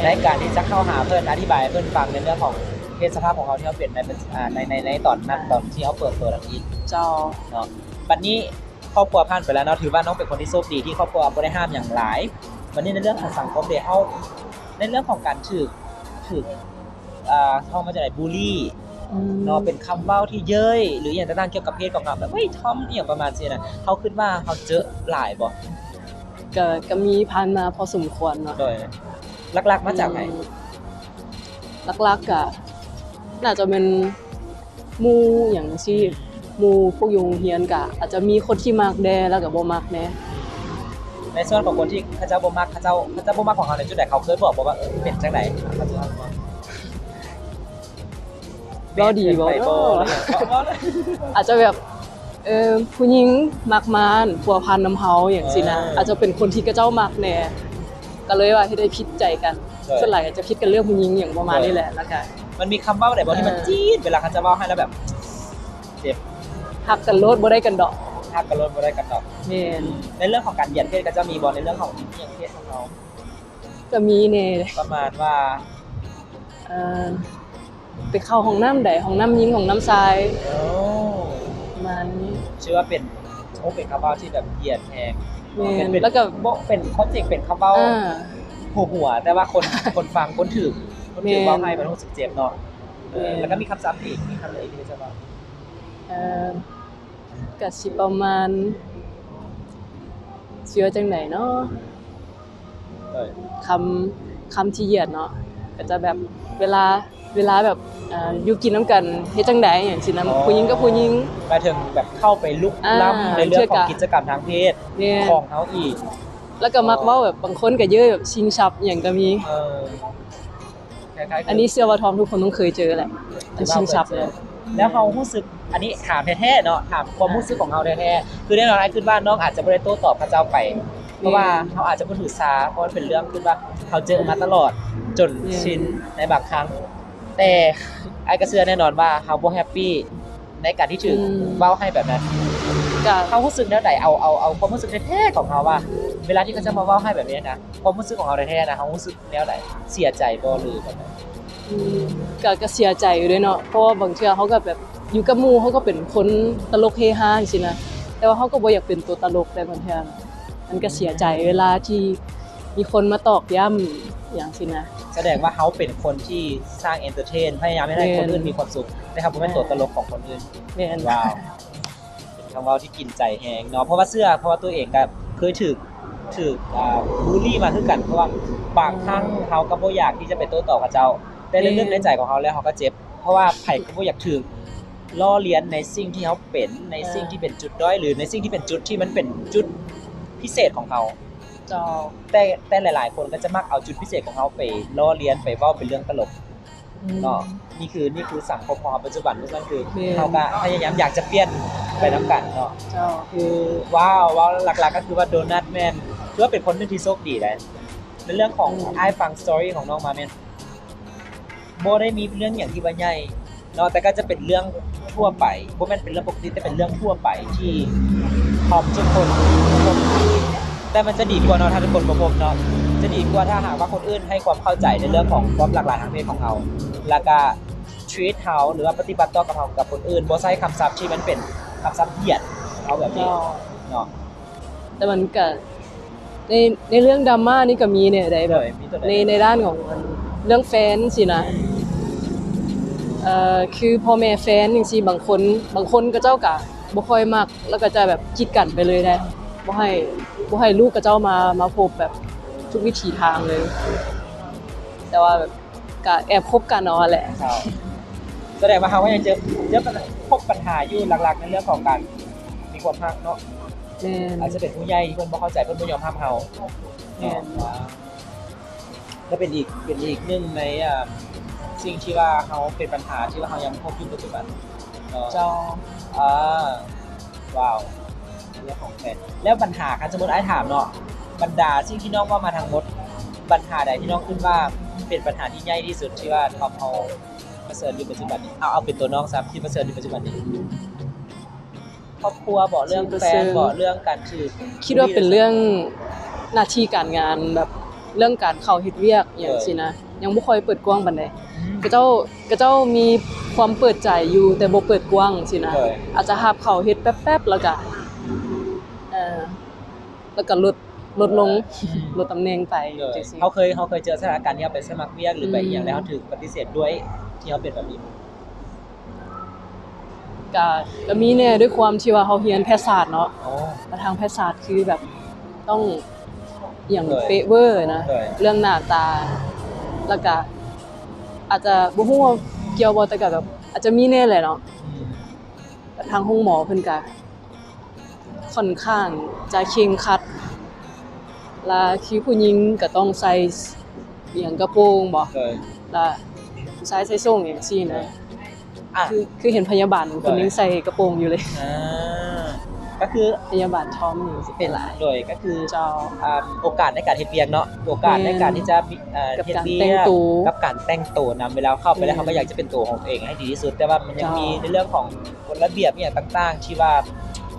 ໃນການທີ່ຈະເຂົ້າຫາເພິ່ນ ອະທິບາຍໃຫ້ເພິ່ນຟັງໃນເລື່ອງຂອງເພດສະພາບຂອງເຮົາທີ່ເຮົາເປັນໃນ ອ່າ ໃນ ໃນ ໃນຕອນນັ້ນ ຕອນທີ່ເຮົາເປີດໂຕນັ້ນອີກ ເຈົ້າ ເນາະ ບັດນີ້ ຄອບຄົວຜ່ານໄປແລ້ວເນາະ ຖືວ່ານ້ອງເປັນຄົນທີ່ໂຊກດີທີ່ຄອບຄົວບໍ່ໄດ້ຫ້າມຫຍັງຫຼາຍ ບັດນີ້ໃນເລື່ອງຂອງສັງຄົມເດ ເຮົາ ໃນເລື່ອງຂອງການຖືກ ຖືກ ອ່າ ເຮົາວ່າຈັ່ງໃດ ບູລີ ອືມ ເນາະ ເປັນຄຳເວົ້າທີ່ເຍີ້ຍ ຫຼື ອີ່ຫຍັງຕ່າງໆ ກ່ຽວກັບເພດຂອງເຮົາ ແບບ ເຮີ້ຍ ທອມ ອີ່ຫຍັງປະມານຊີ້ນະ ເຮົາຄິດວ່າເຮົາເຈີຫຼາຍບໍ່? ກໍ ກໍມີຜ່ານມາພໍສົມຄວນເນາະ ໂດຍ ຫຼັກໆມາຈາກໃຜ? ອືມ ຫຼັກໆກໍໜ້າຈະແມ່ນ ໝູ່ຫຍັງຈັ່ງຊີ້ ໝູ່ພວກຢູ່ໂຮງຮຽນກະອາດຈະມີຄົນທີ່ມັກແດ່ ແລ້ວກະບໍ່ມັກແດ່. ໃນສ່ວນຂອງຄົນທີ່ເຂົາເຈົ້າບໍ່ມັກ ເຂົາເຈົ້າ ເຂົາເຈົ້າບໍ່ມັກຂອງເຮົາໃນຈຸດໃດ ເຂົາເຄີຍບອກບໍ່ວ່າ ເອີ ເປັນຈັ່ງໃດ? ເຂົາເຈົ້າ ເວົ້າດີບໍ່ເນາະ? ອາດຈະແບບ ເອີ ຜູ້ຍິງມັກມາພົວພັນນຳເຮົາຫຍັງຊີ້ນະ ອາດຈະເປັນຄົນທີ່ເຂົາເຈົ້າມັກແດ່ ກະເລີຍວ່າເຮັດໃຫ້ຜິດໃຈກັນ. ສ່ວນຫຼາຍກະຈະຜິດກັນເລື່ອງຜູ້ຍິງຫຍັງປະມານນີ້ແຫຼະ ແລ້ວກະ ມັນມີຄຳເວົ້າໃດບໍ່ທີ່ມັນຈີດ ເວລາເຂົາເຈົ້າເວົ້າໃຫ້ແລ້ວແບບເຈັບ? ຮັກກັນໂລດບໍ່ໄດ້ກັນດອກ ຮັກກັນໂລດບໍ່ໄດ້ກັນດອກ. ແມ່ນ. ໃນເລື່ອງຂອງການຢຽດເພດ ເຂົາເຈົ້າມີບໍ່ ໃນເລື່ອງຂອງຢຽດເພດຂອງເຮົາ? ກະມີແດ່. ປະມານວ່າ ເອີ ໄປເຂົ້າຫ້ອງນ້ຳໃດ ຫ້ອງນ້ຳຍິງ ຫ້ອງນ້ຳຊາຍ ປະມານນີ້. ຊື່ວ່າເປັນ ໂອ້ ເປັນຄຳເວົ້າທີ່ແບບຢຽດແຮງ. ແມ່ນ. ແລ້ວກະ ບໍ່ ເປັນຄວາມຈິງເປັນຄຳເວົ້າຫົວໆ ແຕ່ວ່າຄົນ ຄົນຟັງ ຄົນຖືກ ຄົນຖືກເວົ້າໃຫ້ມັນຮູ້ສຶກເຈັບເນາະ. ແມ່ນ. ແລ້ວກະມີຄຳສັບອີກ ມີຄຳໃດອີກທີ່ຈະເວົ້າ? ເອີ ກະຊິປະມານ ຊິວ່າຈັ່ງໃດເນາະ? ຄຳ ຄຳທີ່ຢຽດເນາະ ກະຈະແບບ ເວລາ ເວລາແບບ ເອີ ຢູ່ກິນນຳກັນເຮັດຈັ່ງໃດຫຍັງຊີ້ນະ ຜູ້ຍິງກັບຜູ້ຍິງ ໝາຍເຖິງແບບເຂົ້າໄປລຸກລ້ຳໃນເລື່ອງຂອງກິດຈະກຳທາງເພດຂອງເຮົາອີກ. ແລ້ວກະມັກເວົ້າແບບ ບາງຄົນກະເຍີ້ຍແບບຊິງຊັບຫຍັງກະມີ. ເອີ ອັນນີ້ເຊື່ອວ່າທອມທຸກຄົນຕ້ອງເຄີຍເຈີແຫຼະ ອັນຊິງຊັບເລີຍ. ແລ້ວເຮົາຮູ້ສຶກ ອັນນີ້ຖາມແທ້ໆເນາະ ຖາມຄວາມຮູ້ສຶກຂອງເຮົາແທ້ໆ ຄືແນ່ນອນ ອ້າຍຄິດວ່ານ້ອງອາດຈະບໍ່ໄດ້ໂຕ້ຕອບເຂົາເຈົ້າໄປ ເພາະວ່າເຮົາອາດຈະບໍ່ຖືສາ ເພາະມັນເປັນເລື່ອງທີ່ວ່າເຮົາເຈີມາຕະຫຼອດຈົນຊິນໃນບາງຄັ້ງ. ແຕ່ອ້າຍກໍເຊື່ອແນ່ນອນວ່າເຮົາບໍ່ແຮັບປີໃນການທີ່ຖືກເວົ້າໃຫ້ແບບນັ້ນ. ເຮົາຮູ້ສຶກແນວໃດ? ເອົາ ເອົາ ເອົາຄວາມຮູ້ສຶກແທ້ໆຂອງເຮົາວ່າ ເວລາທີ່ເຂົາເຈົ້າມາເວົ້າໃຫ້ແບບນີ້ນະ ຄວາມຮູ້ສຶກຂອງເຮົາແທ້ໆນະ ເຮົາຮູ້ສຶກແນວໃດ? ເສຍໃຈບໍ່ ຫຼືແບບໃດ? ອືມ ກໍ ກໍເສຍໃຈຢູ່ເດ້ເນາະ ເພາະວ່າບາງເທື່ອເຮົາກໍແບບ ຢູ່ກັບໝູ່ເຮົາກໍເປັນຄົນຕະຫຼົກເຮຮາຈັ່ງຊີ້ນະ ແຕ່ວ່າເຮົາກໍບໍ່ຢາກເປັນຕົວຕະຫຼົກໃດ໋ ບາງເທື່ອມັນກໍເສຍໃຈເວລາທີ່ມີຄົນມາຕອກຢ້ຳຫຍັງຊີ້ນະ. ສະແດງວ່າເຮົາເປັນຄົນທີ່ສ້າງເອັນເຕີເທນ ພະຍາຍາມເຮັດໃຫ້ຄົນອື່ນມີຄວາມສຸກ ແຕ່ເຮົາບໍ່ແມ່ນຕົວຕະຫຼົກຂອງຄົນອື່ນ. ແມ່ນ. ວ້າວ ເປັນຄຳເວົ້າທີ່ກິນໃຈແຮງເນາະ ເພາະວ່າເຊື່ອ ເພາະວ່າຕົວເອງກໍເຄີຍຖືກ ຖືກ ອ່າ ບູລີມາຄືກັນ ເພາະວ່າບາງຄັ້ງເຮົາກໍບໍ່ຢາກທີ່ຈະໄປໂຕ້ຕອບເຂົາເຈົ້າ ແຕ່ເລິກໆໃນໃຈຂອງເຮົາແລ້ວເຮົາກໍເຈັບ ເພາະວ່າໃຜກໍບໍ່ຢາກຖືກລໍ້ລຽນໃນສິ່ງທີ່ເຮົາເປັນ ໃນສິ່ງທີ່ເປັນຈຸດດ້ອຍ ຫຼືໃນສິ່ງທີ່ເປັນຈຸດທີ່ມັນເປັນຈຸດພິເສດຂອງເຮົາ. ເຈົ້າ. ແຕ່ ແຕ່ຫຼາຍໆຄົນກໍຈະມັກເອົາຈຸດພິເສດຂອງເຮົາໄປລໍ້ລຽນ ໄປເວົ້າເປັນເລື່ອງຕະຫຼົກເນາະ. ນີ້ຄື ນີ້ຄືສັງຄົມຂອງເຮົາປັດຈຸບັນ ເພາະສະນັ້ນຄືເຮົາກໍພະຍາຍາມຢາກຈະປ່ຽນໄປນຳກັນເນາະ. ເຈົ້າ. ຄື ວ້າວ ເວົ້າຫຼັກໆກໍຄືວ່າໂດນັດແມ່ນ ຖືວ່າເປັນຄົນໜຶ່ງທີ່ໂຊກດີໃດ໋ ໃນເລື່ອງຂອງ ອືມ ອ້າຍຟັງສະຕໍຣີຂອງນ້ອງມາແມ່ນ ບໍ່ໄດ້ມີເລື່ອງຫຍັງທີ່ວ່າໃຫຍ່ເນາະ ແຕ່ກໍຈະເປັນເລື່ອງທົ່ວໄປ ບໍ່ແມ່ນເປັນເລື່ອງປົກກະຕິ ແຕ່ເປັນເລື່ອງທົ່ວໄປທີ່ທອມທຸກຄົນ ແຕ່ມັນຈະດີກວ່າເນາະ ຖ້າທຸກຄົນບໍ່ພົບເນາະ ຈະດີກວ່າຖ້າຫາກວ່າຄົນອື່ນໃຫ້ຄວາມເຂົ້າໃຈໃນເລື່ອງຂອງຄວາມຫຼາກຫຼາຍທາງເພດຂອງເຮົາ ແລ້ວກໍ treat ເຮົາ ຫຼືວ່າປະຕິບັດຕໍ່ກັບເຮົາກັບຄົນອື່ນ ບໍ່ໃຊ້ຄຳສັບທີ່ມັນເປັນຄຳສັບຫຽດເຮົາແບບນີ້ເນາະ. ແຕ່ມັນກະ ໃນ ໃນເລື່ອງດຣາມານີ້ກະມີແດ່ໃດ໋ ແບບ ໃນ ໃນດ້ານຂອງເລື່ອງແຟນຊີ້ນະ ເອີ ຄືພໍ່ແມ່ແຟນຈັ່ງຊີ້ ບາງຄົນ ບາງຄົນເຂົາເຈົ້າກະບໍ່ຄ່ອຍມັກ ແລ້ວກະຈະແບບກີດກັນໄປເລີຍໃດ໋ ບໍ່ໃຫ້ ບໍ່ໃຫ້ລູກເຂົາເຈົ້າມາ ມາພົບແບບທຸກວິຖີທາງເລີຍ ແຕ່ວ່າແບບ ກະແອບຄົບກັນເອົາຫັ້ນແຫຼະ. ສະແດງວ່າເຮົາກໍຍັງເຈີ ເຈີບັນຫາ ພົບບັນຫາຢູ່ຫຼັກໆໃນເລື່ອງຂອງການມີຄວາມຮັກເນາະ. ແມ່ນ. ອາດຈະເປັນຜູ້ໃຫຍ່ທີ່ເພິ່ນບໍ່ເຂົ້າໃຈ ເພິ່ນບໍ່ຍອມຮັບເຮົາ. ແມ່ນ. ກໍເປັນອີກ ເປັນອີກໜຶ່ງໃນ ເອີ່ມ ສິ່ງທີ່ວ່າເຮົາເປັນບັນຫາທີ່ວ່າເຮົາຍັງພົບຢູ່ປັດຈຸບັນເນາະ. ເຈົ້າ. ອາ ວ້າວ ເລື່ອງຂອງແຟນ ແລ້ວບັນຫາ ຄັນສົມມຸດອ້າຍຖາມເນາະ ບັນດາສິ່ງທີ່ນ້ອງເວົ້າມາທັງໝົດ ບັນຫາໃດທີ່ນ້ອງຄິດວ່າເປັນບັນຫາທີ່ໃຫຍ່ທີ່ສຸດທີ່ວ່າທຳເຮົາປະເຊີນຢູ່ປັດຈຸບັນນີ້? ເອົາ ເອົາເປັນຕົວນ້ອງຊະ ທີ່ປະເຊີນຢູ່ປັດຈຸບັນນີ້ ຄອບຄົວບໍ ເລື່ອງແຟນບໍ ເລື່ອງການຖືກ ຄິດວ່າເປັນເລື່ອງໜ້າທີ່ການງານ ແບບເລື່ອງການເຂົ້າເຮັດວຽກຫຍັງຊີ້ນະ ຍັງບໍ່ຄ່ອຍເປີດກວ້າງປານໃດ. ເຂົາເຈົ້າ ເຂົາເຈົ້າມີຄວາມເປີດໃຈຢູ່ ແຕ່ບໍ່ເປີດກວ້າງຊີ້ນະ ອາດຈະຮັບເຂົ້າເຮັດແປັບໆ ແລ້ວກະ ເອີ ແລ້ວກະລົດ ລົດລົງ ລົດຕຳແໜ່ງໄປຈັ່ງຊີ້. ເຮົາເຄີຍ ເຮົາເຄີຍເຈີສະຖານະການທີ່ເຮົາໄປສະໝັກວຽກ ຫຼືໄປອີ່ຫຍັງ ແລ້ວເຮົາຖືກປະຕິເສດດ້ວຍທີ່ເຮົາເປັນແບບນີ້? ກະ ກະມີແດ່ ດ້ວຍຄວາມທີ່ວ່າເຮົາຮຽນແພດສາດເນາະ. ແລ້ວທາງແພດສາດຄືແບບຕ້ອງ ຫຍັງເປະເວີນະ ເລື່ອງໜ້າຕາ ແລ້ວກະອາດຈະບໍ່ຮູ້ວ່າກ່ຽວບໍ່ ແຕ່ກະແບບອາດຈະມີແດ່ແຫຼະເນາະ. ແຕ່ທາງໂຮງໝໍເພິ່ນກະຂ້ອນຂ້າງຈະເຄັ່ງຄັດ ລະຄືຜູ້ຍິງກະຕ້ອງໃສ່ ອີ່ຫຍັງ ກະໂປງບໍ ລະຜູ້ຊາຍໃສ່ສົ້ງຫຍັງຊີ້ນະ. ຄື ຄືເຫັນພະຍາບານຄົນໜຶ່ງໃສ່ກະໂປງຢູ່ເລີຍ. ອາ ກໍຄືພະຍາບານທອມນີ້ຊິເປັນຫຼາຍ ໂດຍ ກໍຄື ເຈົ້າ ອາ ໂອກາດໃນການເຮັດວຽກເນາະ ໂອກາດໃນການທີ່ຈະ ເອີ ເຮັດວຽກ ກັບການແຕ່ງໂຕ ກັບການແຕ່ງໂຕນຳ. ເວລາເຂົ້າໄປແລ້ວ ເຮົາກໍຢາກຈະເປັນໂຕຂອງຕົວເອງໃຫ້ດີທີ່ສຸດ ແຕ່ວ່າມັນຍັງມີໃນເລື່ອງຂອງ ກົດລະບຽບອີ່ຫຍັງຕ່າງໆ ທີ່ວ່າ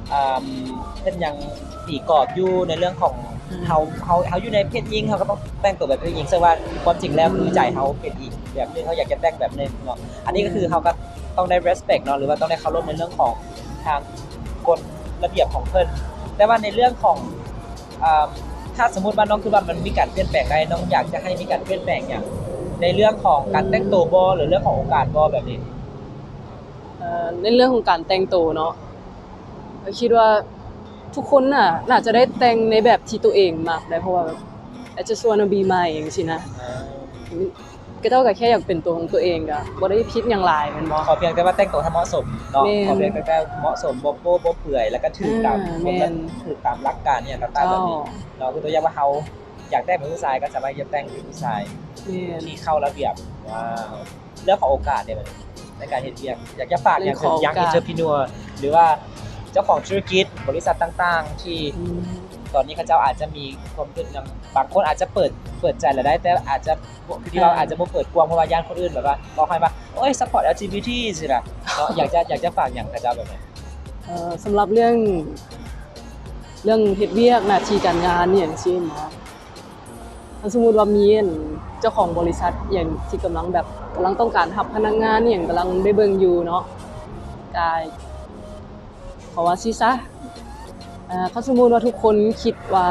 ເອີ່ມ ເພິ່ນຍັງຕີກອບຢູ່ໃນເລື່ອງຂອງ ເຮົາ ເຮົາ ເຮົາຢູ່ໃນເພດຍິງ ເຮົາກໍຕ້ອງແຕ່ງຕົວແບບເພດຍິງ ເຊິ່ງວ່າຄວາມຈິງແລ້ວຄືໃຈເຮົາເປັນອີກແບບໜຶ່ງ ເຮົາຢາກຈະແຕ່ງແບບໜຶ່ງເນາະ. ອັນນີ້ກໍຄືເຮົາກໍຕ້ອງໄດ້ respect ເນາະ ຫຼືວ່າຕ້ອງໄດ້ເຄົາລົບໃນເລື່ອງຂອງທາງກົດລະບຽບຂອງເພິ່ນ. ແຕ່ວ່າໃນເລື່ອງຂອງ ເອີ່ມ ຖ້າສົມມຸດວ່ານ້ອງຄິດວ່າມັນມີການປ່ຽນແປງໄດ້ ນ້ອງຢາກຈະໃຫ້ມີການປ່ຽນແປງຫຍັງ ໃນເລື່ອງຂອງການແຕ່ງໂຕບໍ ຫຼືເລື່ອງຂອງໂອກາດບໍ ແບບນີ້? ເອີ ໃນເລື່ອງຂອງການແຕ່ງໂຕເນາະ ຂ້ອຍຄິດວ່າທຸກຄົນນະ ໜ້າຈະໄດ້ແຕ່ງໃນແບບທີ່ຕົວເອງມັກໄດ໋ ເພາະວ່າແບບ I just wanna be me ຈັ່ງຊີ້ນະ. ເຂົາເຈົ້າກໍແຄ່ຢາກເປັນຕົວຂອງຕົວເອງ ກໍບໍ່ໄດ້ຜິດຫຍັງຫຼາຍແມ່ນບໍ່? ຂໍພຽງແຕ່ວ່າແຕ່ງໂຕໃຫ້ເໝາະສົມເນາະ. ແມ່ນ. ຂໍພຽງແຕ່ເໝາະສົມ ບໍ່ໂປ້ບໍ່ເປືອຍ ແລ້ວກໍຖືກຕາມ ຖືກຕາມຫຼັກການອີ່ຫຍັງຕ່າງໆ ແບບນີ້ເນາະ. ຄືຕົວຢ່າງວ່າເຮົາຢາກແຕ່ງເປັນຜູ້ຊາຍ ກໍສາມາດທີ່ຈະແຕ່ງເປັນຜູ້ຊາຍທີ່ເຂົ້າລະບຽບ. ວ້າວ. ເລື່ອງຂອງໂອກາດເດ ໃນການເຮັດວຽກ ຢາກຈະຝາກຫຍັງເຖິງ young entrepreneur ຫຼືວ່າ ເຈົ້າຂອງທຸລະກິດ ບໍລິສັດຕ່າງໆ ທີ່ ອືມ ຕອນນີ້ເຂົາເຈົ້າອາດຈະມີຄວາມຄິດຫຍັງ ບາງຄົນອາດຈະເປີດ ເປີດໃຈລະໄດ້ ແຕ່ອາດຈະບໍ່ ຄືທີ່ວ່າ ອ່າ ອາດຈະບໍ່ເປີດກວ້າງ ເພາະວ່າຢ້ານຄົນອື່ນແບບວ່າເວົ້າໃຫ້ວ່າ ໂອ້ຍ ຊັບພອດ ແອລຈີບີທີ ຊີ້ນະເນາະ. ຢາກຈະ ຢາກຈະຝາກຫຍັງເຂົາເຈົ້າແບບນັ້ນ? ເອີ ສຳລັບເລື່ອງ ເລື່ອງເຮັດວຽກ ໜ້າທີ່ການງານ ອີ່ຫຍັງຊີ້ນະ ຖ້າສົມມຸດວ່າມີອັນເຈົ້າຂອງບໍລິສັດອີ່ຫຍັງທີ່ກຳລັງແບບ ກຳລັງຕ້ອງການຮັບພະນັກງານອີ່ຫຍັງ ກຳລັງໄດ້ເບິ່ງຢູ່ເນາະ ກະເພາະວ່າຊີ້ຊະ ເອີ ຄັນສົມມຸດວ່າທຸກຄົນຄິດວ່າ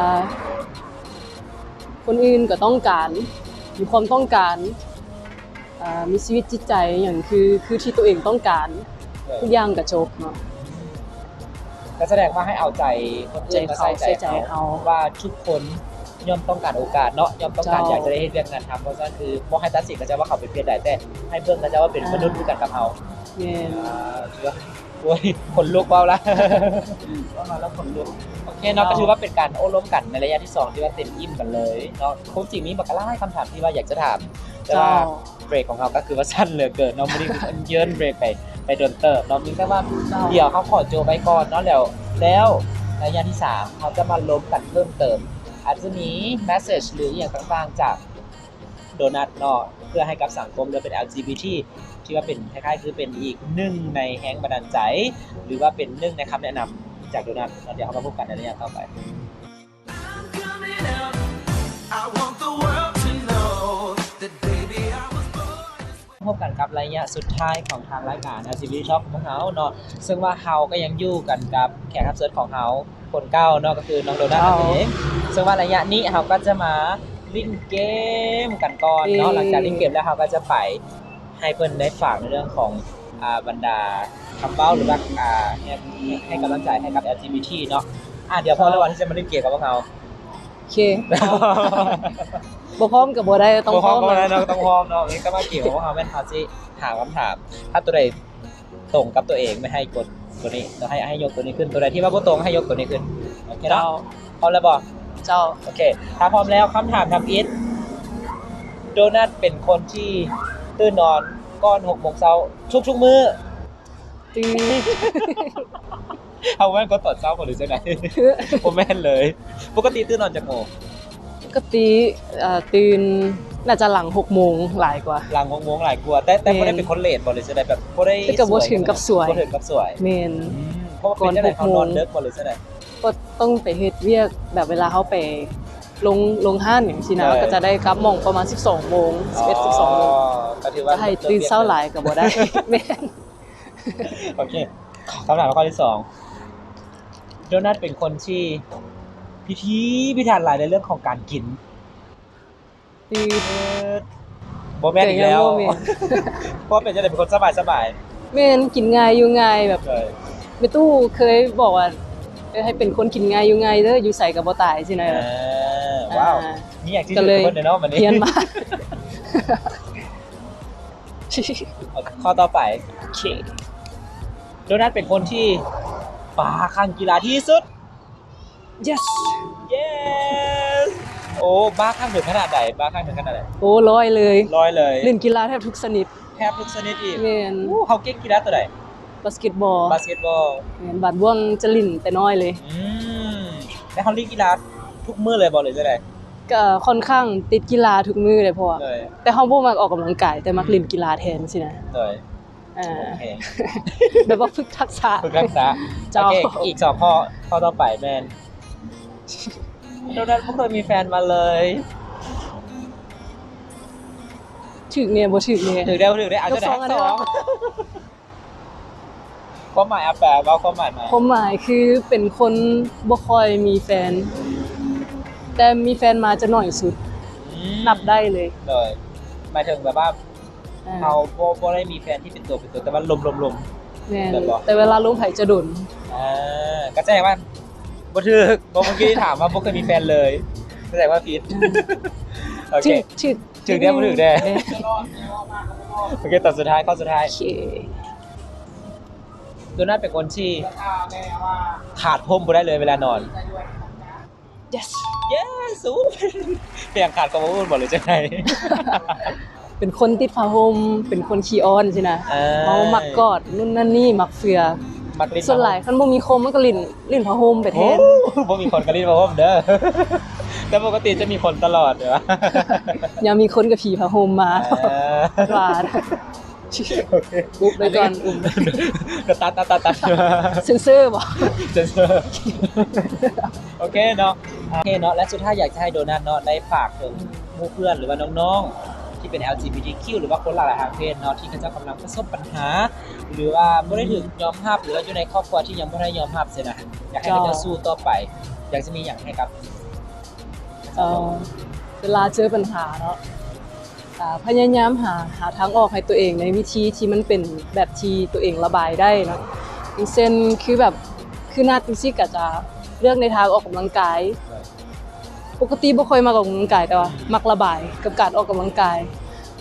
ຄົນອື່ນກໍຕ້ອງການ ມີຄວາມຕ້ອງການ ອ່າ ມີຊີວິດຈິດໃຈຫຍັງ ຄື ຄືທີ່ຕົວເອງຕ້ອງການ ເອີ ທຸກຢ່າງກະຈົບເນາະ. ກໍສະແດງວ່າໃຫ້ເອົາໃຈຄົນອື່ນມາໃສ່ໃຈເຮົາ ໃຈເຂົາ ໃສ່ໃຈເຮົາ ວ່າທຸກຄົນຍ່ອມຕ້ອງການໂອກາດເນາະ ຍ່ອມຕ້ອງການ ເຈົ້າ ຢາກຈະໄດ້ເຮັດວຽກງານທຳ. ເພາະສະນັ້ນຄືບໍ່ໃຫ້ຕັດສິນເຂົາເຈົ້າວ່າເຂົາເປັນເພດໃດ ແຕ່ໃຫ້ເບິ່ງເຂົາເຈົ້າວ່າເປັນ ອ່າ ມະນຸດຄືກັນກັບເຮົາ. ແມ່ນ ອ່າ ຖືວ່າ ໂອ້ຍ ຂົນລຸກເວົ້າລະ ເວົ້າມາແລ້ວຂົນລຸກ. ໂອເຄເນາະ ເຈົ້າ ກໍຖືວ່າເປັນການໂອ້ລົມກັນໃນໄລຍະທີສອງ ທີ່ວ່າເຕັມອີ່ມກັນເລີຍເນາະ. ຄວາມຈິງມີບັກຫຼາຍຄຳຖາມທີ່ວ່າຢາກຈະຖາມ ແຕ່ວ່າ ເຈົ້າ ເບຣກຂອງເຮົາກໍຄືວ່າສັ້ນເຫຼືອເກີນເນາະ ມື້ນີ້ເອີ້ນເບຣກໄປ ໄປດົນເຕີບເນາະ. ມີແຕ່ວ່າ ເຈົ້າ ດຽວເຮົາຂໍໂຈະໄວ້ກ່ອນເນາະ ແລ້ວ ແລ້ວໄລຍະທີສາມ ເຮົາຈະມາລົມກັນເພີ່ມເຕີມ. ອາດຈະມີແມັດເສຈ ຫຼື ອີ່ຫຍັງຕ່າງໆ ຈາກໂດນັດເນາະ ເພື່ອໃຫ້ກັບສັງຄົມ ຫຼື ເປັນ ແອລຈີບີທີ ທີ່ວ່າເປັນ ຄ້າຍໆ ຄືເປັນອີກໜຶ່ງໃນແຮງບັນດານໃຈ ຫຼືວ່າເປັນໜຶ່ງໃນຄຳແນະນຳຈາກໂດນັດເນາະ. ດຽວເຮົາມາພົບກັນໃນໄລຍະຕໍ່ໄປ. ພົບກັນກັບໄລຍະສຸດທ້າຍຂອງທາງລາຍການ ແອລຈີບີທີ Talk ຂອງພວກເຮົາເນາະ ເຊິ່ງວ່າເຮົາກໍຍັງຢູ່ກັນກັບແຂກຮັບເຊີນຂອງເຮົາຄົນເກົ່າເນາະ ກໍຄືນ້ອງໂດນັດນັ້ນເອງ. ເຈົ້າ ເຊິ່ງວ່າໄລຍະນີ້ເຮົາກໍຈະມາຫຼິ້ນເກມກັນກ່ອນເນາະ. ເອີ ຫຼັງຈາກຫຼິ້ນເກມແລ້ວ ເຮົາກໍຈະໄປ ໃຫ້ເພິ່ນໄດ້ຝາກໃນເລື່ອງຂອງ ອ່າ ບັນດາຄຳເວົ້າ ຫຼືວ່າ ອ່າ ໃຫ້ ໃຫ້ກຳລັງໃຈໃຫ້ກັບ ແອລຈີບີທີ ເນາະ. ອ່າ ດຽວພ້ອມແລ້ວບໍ່ ທີ່ຈະມາຫຼິ້ນເກມກັບພວກເຮົາ? ໂອເຄ ພ້ອມ ບໍ່ພ້ອມກໍບໍ່ໄດ້ ຕ້ອງພ້ອມ ບໍ່ພ້ອມກໍບໍ່ໄດ້ເນາະ ກໍຕ້ອງພ້ອມເນາະ. ນີ້ກໍມາເກມຂອງພວກເຮົາແມ່ນເຮົາຊິຖາມຄຳຖາມ ຖ້າຕົວໃດຕົງກັບຕົວເອງ ແມ່ນໃຫ້ກົດຕົວນີ້ເນາະ ໃຫ້ ໃຫ້ຍົກຕົວນີ້ຂຶ້ນ ຕົວໃດທີ່ວ່າບໍ່ຕົງໃຫ້ຍົກຕົວນີ້ຂຶ້ນ. ໂອເຄເນາະ ເຈົ້າ ພ້ອມແລ້ວບໍ່? ເຈົ້າ ໂອເຄ ຖ້າພ້ອມແລ້ວ ຄຳຖາມທຳອິດ ໂດນັດເປັນຄົນທີ່ຕື່ນນອນກ່ອນຫົກໂມງເຊົ້າທຸກໆມື້? ຕື່ນ ເຮົາແມ່ນຄົນຕອນເຊົ້າບໍ່ ຫຼືຈັ່ງໃດ? ບໍ່ແມ່ນເລີຍ. ປົກກະຕິຕື່ນນອນຈັກໂມງ? ປົກກະຕິ ເອີ ຕື່ນ ໜ້າຈະຫຼັງຫົກໂມງຫຼາຍກວ່າ. ຫຼັງຫົກໂມງຫຼາຍກວ່າ ແຕ່ ແຕ່ບໍ່ໄດ້ເປັນຄົນເລດບໍ່ ຫຼືຈັ່ງໃດ? ແບບບໍ່ໄດ້ ແຕ່ກໍບໍ່ເຖິງກັບສວຍ ບໍ່ເຖິງກັບສວຍ. ແມ່ນ ເພາະວ່າເປັນຈັ່ງໃດ ເຮົານອນເດິກບໍ່ ຫຼືຈັ່ງໃດ? ກໍຕ້ອງໄປເຮັດວຽກ ແບບເວລາເຮົາໄປລົງ ລົງຮ້ານຫຍັງຊີ້ນະ ກໍຈະໄດ້ກັບໝ່ອງປະມານສິບສອງໂມງ ສິບເອັດ ສິບສອງໂມງ. ກໍຖືວ່າໃຫ້ຕື່ນເຊົ້າຫຼາຍກໍບໍ່ໄດ້. ແມ່ນ ໂອເຄ ຄຳຖາມຂໍ້ທີສອງ ໂດນັດເປັນຄົນທີ່ພິຖີພິຖັນຫຼາຍໃນເລື່ອງຂອງການກິນ. ຕິດ ບໍ່ແມ່ນອີກແລ້ວ. ເພາະວ່າເປັນຈັ່ງໃດ ເປັນຄົນສະບາຍໆ? ແມ່ນ ກິນງ່າຍຢູ່ງ່າຍ ແບບ ແມ່ຕູ້ເຄີຍບອກວ່າ ເອີ ໃຫ້ເປັນຄົນກິນງ່າຍຢູ່ງ່າຍເດີ ຢູ່ໃສກໍບໍ່ຕາຍຊີ້ນະ. ວ້າວ ມີຫຍັງທີ່ຖືກກັບເພິ່ນເນາະ ບັດນີ້ ຮຽນມາ. ຂໍ້ຕໍ່ໄປ ໂອເຄ ໂດນັດເປັນຄົນທີ່ບ້າຄັ້ງກິລາທີ່ສຸດ. Yes yes ໂອ້ ບ້າຄັ້ງເຖິງຂະໜາດໃດ? ບ້າຄັ້ງເຖິງຂະໜາດໃດ? ໂອ້ ຮ້ອຍເລີຍ ຮ້ອຍເລີຍ. ຫຼິ້ນກິລາແທບທຸກຊະນິດ. ແທບທຸກຊະນິດອີກ? ແມ່ນ. ໂອ້ ເຮົາເກັ່ງກິລາຕົວໃດ? ບາສເກັດບອລ. ບາສເກັດບອລ. ແມ່ນ ບາດບ່ວງຈະຫຼິ້ນແຕ່ນ້ອຍເລີຍ. ອືມ ແລ້ວເຮົາຫຼິ້ນກິລາທຸກມື້ເລີຍບໍ່ ຫຼືຈັ່ງໃດ? ກໍຂ້ອນຂ້າງຕິດກິລາທຸກມື້ເລີຍ ເພາະວ່າ ແຕ່ເຮົາບໍ່ມັກອອກກຳລັງກາຍ ແຕ່ມັກ ອືມ ຫຼິ້ນກິລາແທນຊີ້ນະ. ໂດຍ ອ່າ ໂອເຄ ແບບວ່າຝຶກທັກສະ ຝຶກທັກສະ. ເຈົ້າ ໂອເຄ ອີກສອງຂໍ້ ຂໍ້ຕໍ່ໄປແມ່ນ ໂດນັດບໍ່ເຄີຍມີແຟນມາເລີຍ. ຖືກແດ່ບໍ່ຖືກແດ່ ຖືກແດ່ບໍ່ຖືກແດ່ ອາດຈະໄດ້ທັງສອງ. ຄວາມໝາຍ ອາ ແປ ເວົ້າຄວາມໝາຍມາ. ຄວາມໝາຍຄືເປັນຄົນບໍ່ຄ່ອຍມີແຟນ ແຕ່ມີແຟນມາຈະໜ້ອຍສຸດ ອືມ ນັບໄດ້ເລີຍ. ໂດຍ ໝາຍເຖິງແບບວ່າ ອ່າ ເຮົາບໍ່ ບໍ່ໄດ້ມີແຟນທີ່ເປັນຕົວເປັນຕົນ ແຕ່ວ່າລົມໆໆ. ແມ່ນ ແມ່ນບໍ່? ແຕ່ເວລາລົມໃຜຈະດົນ. ອ່າ ກໍສະແດງວ່າບໍ່ຖືກ ເພາະເມື່ອກີ້ຖາມວ່າບໍ່ເຄີຍມີແຟນເລີຍ ສະແດງວ່າຜິດ. ໂອເຄ ຖືກ ຖືກ ຖືກແດ່ບໍ່ຖືກແດ່? ແມ່ນ. ໂອເຄ ຕອນສຸດທ້າຍ ຂໍ້ສຸດທ້າຍ. ໂອເຄ ໂດນັດເປັນຄົນທີ່ຂາດຮົ່ມບໍ່ໄດ້ເລີຍເວລານອນ. Yes yes ໂອ້ ເປັນຫຍັງຂາດຄຳວ່າອຸ່ນບໍ່ ຫຼືຈັ່ງໃດ? ເປັນຄົນຕິດຜ້າຫົ່ມ ເປັນຄົນຂີ້ອ້ອນຊີ້ນະ. ເອີ ເຮົາມັກກອດ ນູ້ນນັ້ນນີ້ ມັກເຟືອ. ມັກຫຼິ້ນ ສ່ວນຫຼາຍຄັນບໍ່ມີຄົນມັນກໍຫຼິ້ນ ຫຼິ້ນຜ້າຫົ່ມໄປແທນ. ໂອ້ ບໍ່ມີຄົນກໍຫຼິ້ນຜ້າຫົ່ມເດີ ແຕ່ປົກກະຕິຈະມີຄົນຕະຫຼອດເດີ. ຍາມມີຄົນກໍຜີຜ້າຫົ່ມມາ ເອີ ວ່າ ໂອເຄ ອຸບໄວ້ກ່ອນ ອຸບ ຕັດ ຕັດ ຕັດ ຕັດ ເຊັນເຊີບໍ່? ເຊັນເຊີ ໂອເຄເນາະ ໂອເຄເນາະ. ແລະ ສຸດທ້າຍຢາກຈະໃຫ້ໂດນັດເນາະ ໄດ້ຝາກເຖິງໝູ່ເພື່ອນ ຫຼືວ່ານ້ອງໆ ທີ່ເປັນ ແອລຈີບີທີຄິວ ຫຼືວ່າຄົນຫຼາກຫຼາຍທາງເພດເນາະ ທີ່ເຂົາເຈົ້າກຳລັງປະສົບບັນຫາ ຫຼືວ່າບໍ່ໄດ້ຖືກຍອມຮັບ ຫຼືວ່າຢູ່ໃນຄອບຄົວທີ່ຍັງບໍ່ໄດ້ຍອມຮັບຊີ້ນະ ຢາກໃຫ້ເຂົາເຈົ້າ ເຈົ້າ ສູ້ຕໍ່ໄປ. ຢາກຈະມີຫຍັງໃຫ້ກັບ ເອີ ເວລາເຈີບັນຫາເນາະ ກະພະຍາຍາມຫາ ຫາທາງອອກໃຫ້ຕົວເອງໃນວິທີທີ່ມັນເປັນແບບທີ່ຕົວເອງລະບາຍໄດ້ເນາະ. ຢ່າງເຊັ່ນ ຄືແບບ ຄືນັດຈັ່ງຊີ້ ກະຈະເລືອກໃນທາງອອກກຳລັງກາຍ. ປົກກະຕິບໍ່ຄ່ອຍມັກອອກກຳລັງກາຍ ແຕ່ວ່າມັກລະບາຍກັບການອອກກຳລັງກາຍ.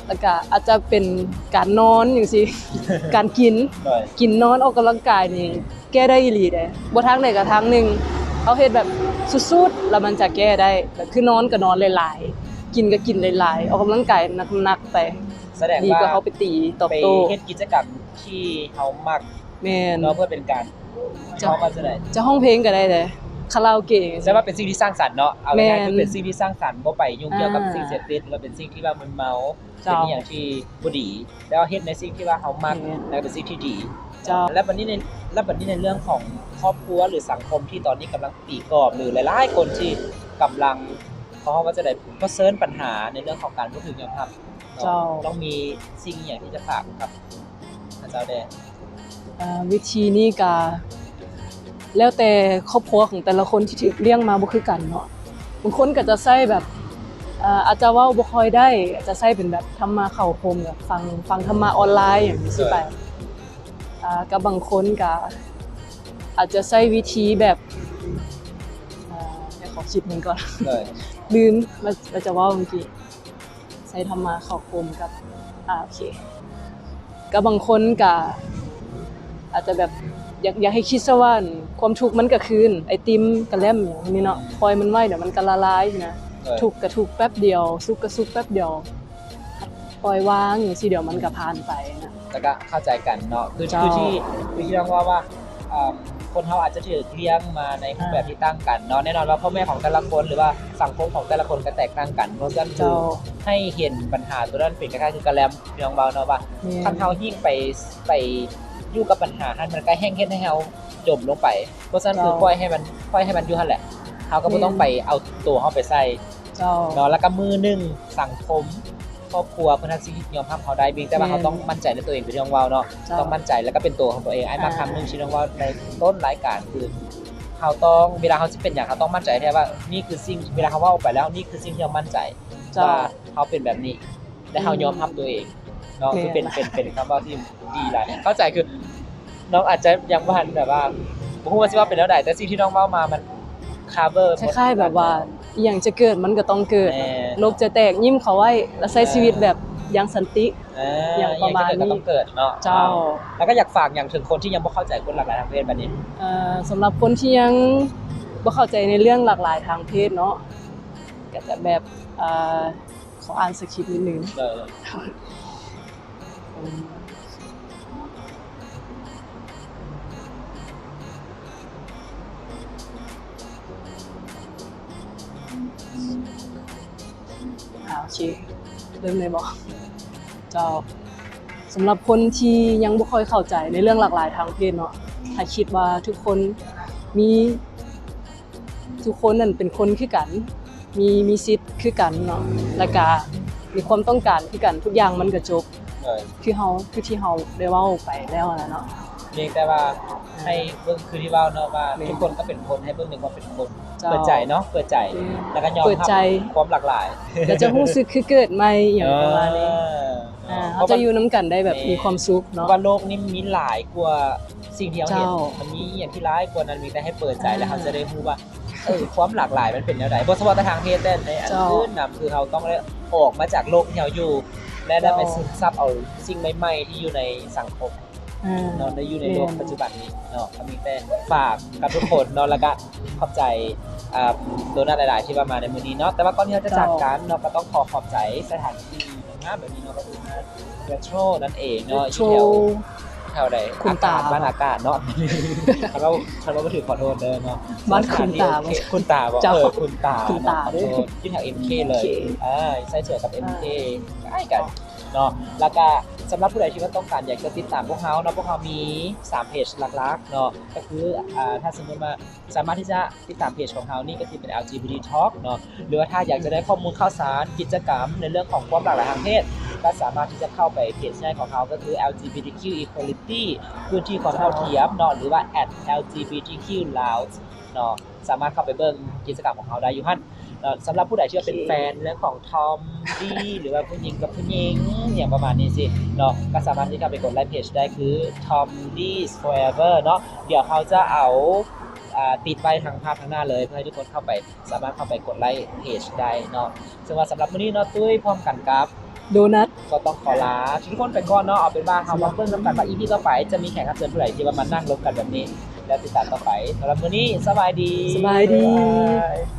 ແລ້ວກະອາດຈະເປັນການນອນຈັ່ງຊີ້ ການກິນ ໂດຍ ກິນນອນອອກກຳລັງກາຍນີ້ແກ້ໄດ້ອີ່ຫຼີເດ້. ບໍ່ທາງໃດກໍທາງໜຶ່ງ ເຮົາເຮັດແບບສຸດໆ ແລ້ວມັນຈະແກ້ໄດ້. ກໍຄືນອນກໍນອນຫຼາຍໆ ກິນກໍກິນຫຼາຍໆ ອອກກຳລັງກາຍໜັກໆໄປ ສະແດງວ່າດີກວ່າເຮົາໄປຕີຕອບໂຕ້ ໄປເຮັດກິດຈະກຳທີ່ເຮົາມັກ. ແມ່ນ ເນາະ ເພື່ອເປັນການ ຈະ ເຮົາວ່າຈັ່ງໃດ ຈະຮ້ອງເພງກໍໄດ້ເດ້ ຄາຣາໂອເກະ ແຕ່ວ່າເປັນສິ່ງທີ່ສ້າງສັນເນາະ. ເອົາງ່າຍໆ ແມ່ນ ຄືເປັນສິ່ງທີ່ສ້າງສັນ ບໍ່ໄປຫຍຸ້ງກ່ຽວກັບ ອ່າ ສິ່ງເສບຕິດ ຫຼືວ່າເປັນສິ່ງທີ່ວ່າມຶນເມົາ ເຈົ້າ ເປັນອີ່ຫຍັງທີ່ບໍ່ດີ ແຕ່ວ່າເຮັດໃນສິ່ງທີ່ວ່າເຮົາມັກ ແມ່ນ ແລ້ວກໍເປັນສິ່ງທີ່ດີ. ເຈົ້າ ແລ້ວບັດນີ້ໃນ ແລ້ວບັດນີ້ໃນເລື່ອງຂອງຄອບຄົວ ຫຼືສັງຄົມທີ່ຕອນນີ້ກຳລັງຕີກອບ ຫຼືຫຼາຍໆຄົນທີ່ກຳລັງ ເຂົາເວົ້າວ່າຈັ່ງໃດ ປະເຊີນບັນຫາໃນເລື່ອງຂອງການບໍ່ຖືກຍອມຮັບ ເຈົ້າ ຕ້ອງມີສິ່ງອີ່ຫຍັງທີ່ຈະຝາກກັບເຂົາເຈົ້າແດ່? ເອີ ວິທີນີ້ກະແລ້ວແຕ່ຄອບຄົວຂອງແຕ່ລະຄົນທີ່ຖືກລ້ຽງມາບໍ່ຄືກັນເນາະ. ບາງຄົນກໍຈະໃຊ້ແບບ ເອີ ອາດຈະເວົ້າບໍ່ຄ່ອຍໄດ້ ອາດຈະໃຊ້ເປັນແບບທຳມະເຂົ້າໂຮມ ແບບຟັງ ຟັງທຳມະອອນລາຍຫຍັງຊີ້ໄປ. ເອີ ກັບບາງຄົນກະອາດຈະໃຊ້ວິທີແບບ ເອີ ດຽວຂໍຄິດເບິ່ງກ່ອນ ລືມວ່າ ວ່າຈະເວົ້າເມື່ອກີ້. ໃຊ້ທຳມະເຂົ້າກົມກັບ ອາ ໂອເຄ ກັບບາງຄົນກະອາດຈະແບບ ຢາກ ຢາກໃຫ້ຄິດຊະວ່າ ຄວາມທຸກມັນກະຄືໄອຕິມກະແລັມຫຍັງນີ້ເນາະ ປ່ອຍມັນໄວ້ດຽວມັນກະລະລາຍນະ. ເອີ ທຸກກະທຸກແປັບດຽວ ສຸກກະສຸກແປັບດຽວ ປ່ອຍວາງຈັ່ງຊີ້ ດຽວມັນກະຜ່ານໄປນະ. ແລ້ວກະເຂົ້າໃຈກັນເນາະ ຄື ເຈົ້າ ຄືທີ່ ຄືທີ່ນ້ອງເວົ້າວ່າ ອ່າ ຄົນເຮົາອາດຈະຖືກລ້ຽງມາໃນຮູບແບບທີ່ຕ່າງກັນເນາະ. ແນ່ນອນວ່າພໍ່ແມ່ຂອງແຕ່ລະຄົນ ຫຼືວ່າສັງຄົມຂອງແຕ່ລະຄົນກໍແຕກຕ່າງກັນ ເພາະສະນັ້ນຄື ເຈົ້າ ໃຫ້ເຫັນບັນຫາຕົວນັ້ນເປັນຄ້າຍໆຄືກະແລັມ ທີ່ນ້ອງເວົ້າເນາະວ່າ ແມ່ນ ຄັນເຮົາຍິ່ງໄປ ໄປຢູ່ກັບບັນຫາຫັ້ນ ມັນກໍແຮ່ງເຮັດໃຫ້ເຮົາຈົມລົງໄປ. ເພາະສະນັ້ນຄື ເຈົ້າ ປ່ອຍໃຫ້ມັນ ປ່ອຍໃຫ້ມັນຢູ່ຫັ້ນແຫຼະ ເຮົາກໍບໍ່ ແມ່ນ ຕ້ອງໄປເອົາຕົວເຮົາໄປໃສ່ ເຈົ້າ ເນາະ. ແລ້ວກໍມື້ໜຶ່ງສັງຄົມ ຄອບຄົວເພິ່ນອາດຊິຍອມຮັບເຮົາໄດ້ ພຽງແຕ່ວ່າ ແມ່ນ ເຮົາຕ້ອງໝັ້ນໃຈໃນຕົວເອງເປັນທີ່ນ້ອງເວົ້າເນາະ. ເຈົ້າ ຕ້ອງໝັ້ນໃຈ ແລ້ວກໍເປັນຕົວຂອງຕົວເອງ. ອ້າຍມັກຄຳໜຶ່ງ ອ່າ ທີ່ນ້ອງເວົ້າໃນຕົ້ນລາຍການ ຄືເຮົາຕ້ອງ ເວລາເຮົາຊິເປັນຫຍັງ ເຮົາຕ້ອງໝັ້ນໃຈແທ້ວ່າ ນີ້ຄືສິ່ງ ເວລາເຮົາເວົ້າອອກໄປແລ້ວ ນີ້ຄືສິ່ງທີ່ເຮົາໝັ້ນໃຈ ເຈົ້າ ວ່າເຮົາເປັນແບບນີ້ ແລະ ເຮົາຍອມຮັບຕົວເອງເນາະ. ອືມ ຄືເປັນ ແມ່ນ ເປັນ ເປັນຄຳເວົ້າທີ່ດີຫຼາຍ ເຂົ້າໃຈ. ຄື ນ້ອງອາດຈະຍັງບໍ່ທັນແບບວ່າ ບໍ່ຮູ້ວ່າຊິເວົ້າເປັນແນວໃດ ແຕ່ສິ່ງທີ່ນ້ອງເວົ້າມາມັນ cover ໝົດ ຄ້າຍໆແບບວ່າ ອີ່ຫຍັງຈະເກີດມັນກໍຕ້ອງເກີດ ແມ່ນ ໂລກຈະແຕກ ຍິ້ມເຂົ້າໄວ້ ແລ້ວໃຊ້ ເອີ ຊີວິດແບບຢ່າງສັນຕິ ເອີ ຫຍັງປະມານນີ້ ອີ່ຫຍັງຈະເກີດກໍຕ້ອງເກີດເນາະ. ເຈົ້າ ແລ້ວກໍຢາກຝາກຫຍັງເຖິງຄົນທີ່ຍັງບໍ່ເຂົ້າໃຈຄົນຫຼາກຫຼາຍທາງເພດບາດນີ້? ເອີ ສຳລັບຄົນທີ່ຍັງບໍ່ເຂົ້າໃຈໃນເລື່ອງຫຼາກຫຼາຍທາງເພດເນາະ ກໍຈະແບບ ເອີ ຂໍອ່ານສະຄຣິບນິດໜຶ່ງ. ເອີ ອາ ໂອເຄ ເລີ່ມໄດ້ບໍ່? ເຈົ້າ ສຳລັບຄົນທີ່ຍັງບໍ່ຄ່ອຍເຂົ້າໃຈໃນເລື່ອງຫຼາກຫຼາຍທາງເພດເນາະ ຖ້າຄິດວ່າທຸກຄົນມີ ທຸກຄົນນັ້ນເປັນຄົນຄືກັນ ມີ ມີສິດຄືກັນເນາະ ແລ້ວກະມີຄວາມຕ້ອງການຄືກັນ ທຸກຢ່າງມັນກະຈົບ ເອີ ຄືເຮົາ ຄືທີ່ເຮົາໄດ້ເວົ້າໄປແລ້ວຫັ້ນນະເນາະ. ພຽງແຕ່ວ່າ ເອີ ໃຫ້ເບິ່ງຄືທີ່ເວົ້າເນາະວ່າ ແມ່ນ ທຸກຄົນກໍເປັນຄົນ ໃຫ້ເບິ່ງໃນຄວາມເປັນຄົນ ເຈົ້າ ເປີດໃຈເນາະ ເປີດໃຈ ອືມ ແລ້ວກໍຍອມຮັບຄວາມຫຼາກຫຼາຍ ແລ້ວຈະຮູ້ສຶກຄືເກີດໃໝ່ ອີ່ຫຍັງປະມານນີ້ ເອີ ເຮົາຈະຢູ່ນຳກັນໄດ້ແບບ ແມ່ນ ມີຄວາມສຸກເນາະ ເພາະວ່າໂລກນີ້ມີຫຼາຍກວ່າ ສິ່ງທີ່ເຮົາເຫັນ ເຈົ້າ ມັນມີອີ່ຫຍັງທີ່ຫຼາຍກວ່ານັ້ນ ມີແຕ່ໃຫ້ເປີດໃຈ ອ່າ ແລ້ວເຮົາຈະໄດ້ຮູ້ວ່າ ເອີ ຄວາມຫຼາກຫຼາຍມັນເປັນແນວໃດ ບໍ່ສະເພາະແຕ່ທາງເພດ ແຕ່ໃນອັນ ເຈົ້າ ອື່ນນຳ ຄືເຮົາຕ້ອງໄດ້ອອກມາຈາກໂລກທີ່ເຮົາຢູ່ ແລະ ເຈົ້າ ໄດ້ໄປຊຶມຊັບເອົາສິ່ງໃໝ່ໆທີ່ຢູ່ໃນສັງຄົມ ອ່າ ເນາະ ໃນ ຢູ່ໃນໂລກ ແມ່ນ ປັດຈຸບັນນີ້ເນາະ. ກໍມີແຕ່ຝາກກັບທຸກຄົນເນາະ ແລ້ວກະຂອບໃຈ ອ່າ ໂດນັດຫຼາຍໆທີ່ວ່າມາໃນມື້ນີ້ເນາະ. ແຕ່ວ່າກ່ອນທີ່ເຮົາຈະຈາກກັນເນາະ ເຈົ້າ ກໍຕ້ອງຂໍຂອບໃຈສະຖານທີ່ງາມໆແບບນີ້ເນາະ ກໍຄືຮ້ານ Retro ນັ້ນເອງເນາະ Retro ຢູ່ແຖວ ແຖວໃດ? ຂຸນຕາ ອາກາດ ບ້ານອາກາດເນາະ. ຄັນເວົ້າ ຄັນເວົ້າບໍ່ຖືກຂໍໂທດເດີເນາະ. ບ້ານຂຸນຕາ ເອີ ຂຸນຕາບໍ? ເຈົ້າ ເອີ ຂຸນຕາເນາະ. ຂຸນຕາເດີ ຢູ່ແຖວເອັມເຄເລີຍ. ເອີ ໄຊສວຍກັບເອັມເຄ ໃກ້ກັນເນາະ. ແລ້ວກະສຳລັບຜູ້ໃດທີ່ວ່າຕ້ອງການຢາກຈະຕິດຕາມພວກເຮົາເນາະ, ພວກເຮົາມີສາມເພຈຫຼັກໆເນາະ, ກໍຄື ອ່າ ຖ້າສົມມຸດວ່າ ສາມາດທີ່ຈະຕິດຕາມເພຈຂອງເຮົານີ້ ກໍຊິເປັນ ແອລຈີບີທີ Talk ເນາະ, ຫຼືວ່າຖ້າຢາກຈະໄດ້ຂໍ້ມູນຂ່າວສານ ກິດຈະກຳໃນເລື່ອງຂອງຄວາມຫຼາກຫຼາຍທາງເພດ ກໍສາມາດທີ່ຈະເຂົ້າໄປເພຈໃຫຍ່ຂອງເຮົາ ກໍຄື ແອລຈີບີທີຄິວ Equality ພື້ນທີ່ຄວາມເທົ່າທຽມເນາະ ຫຼືວ່າ ແອັດ ແອລຈີບີທີຄິວ Lounge ເນາະ. ສາມາດເຂົ້າໄປເບິ່ງກິດຈະກຳຂອງເຮົາໄດ້ຢູ່ຫັ້ນເນາະ. ສຳລັບຜູ້ໃດທີ່ວ່າເປັນແຟນເລື່ອງຂອງ Tom Dick ຫຼືວ່າຜູ້ຍິງກັບຜູ້ຍິງ ຫຍັງປະມານນີ້ຊິເນາະ, ກໍສາມາດທີ່ເຂົ້າໄປກົດໄລເພຈໄດ້ ຄື Tom Dick Forever ເນາະ. ດຽວເຮົາຈະເອົາ ອ່າ ຕິດໄວ້ທາງພາບທາງໜ້າເລີຍ ເພື່ອໃຫ້ທຸກຄົນເຂົ້າໄປ ສາມາດເຂົ້າໄປກົດໄລເພຈໄດ້ເນາະ. ເຊິ່ງວ່າສຳລັບມື້ນີ້ເນາະ ຕຸ້ຍພ້ອມກັນກັບ ໂດນັດ ກໍຕ້ອງຂໍລາທຸກຄົນໄປກ່ອນເນາະ. ເອົາເປັນວ່າເຮົາມາເບິ່ງນຳກັນວ່າ ອີພີ ຕໍ່ໄປຈະມີແຂກຮັບເຊີນຜູ້ໃດທີ່ວ່າມານັ່ງລົມກັນແບບນີ້ ແລ້ວຕິດຕາມຕໍ່ໄປ. ສຳລັບມື້ນີ້ ສະບາຍດີ. ສະບາຍດີ. ບາຍ.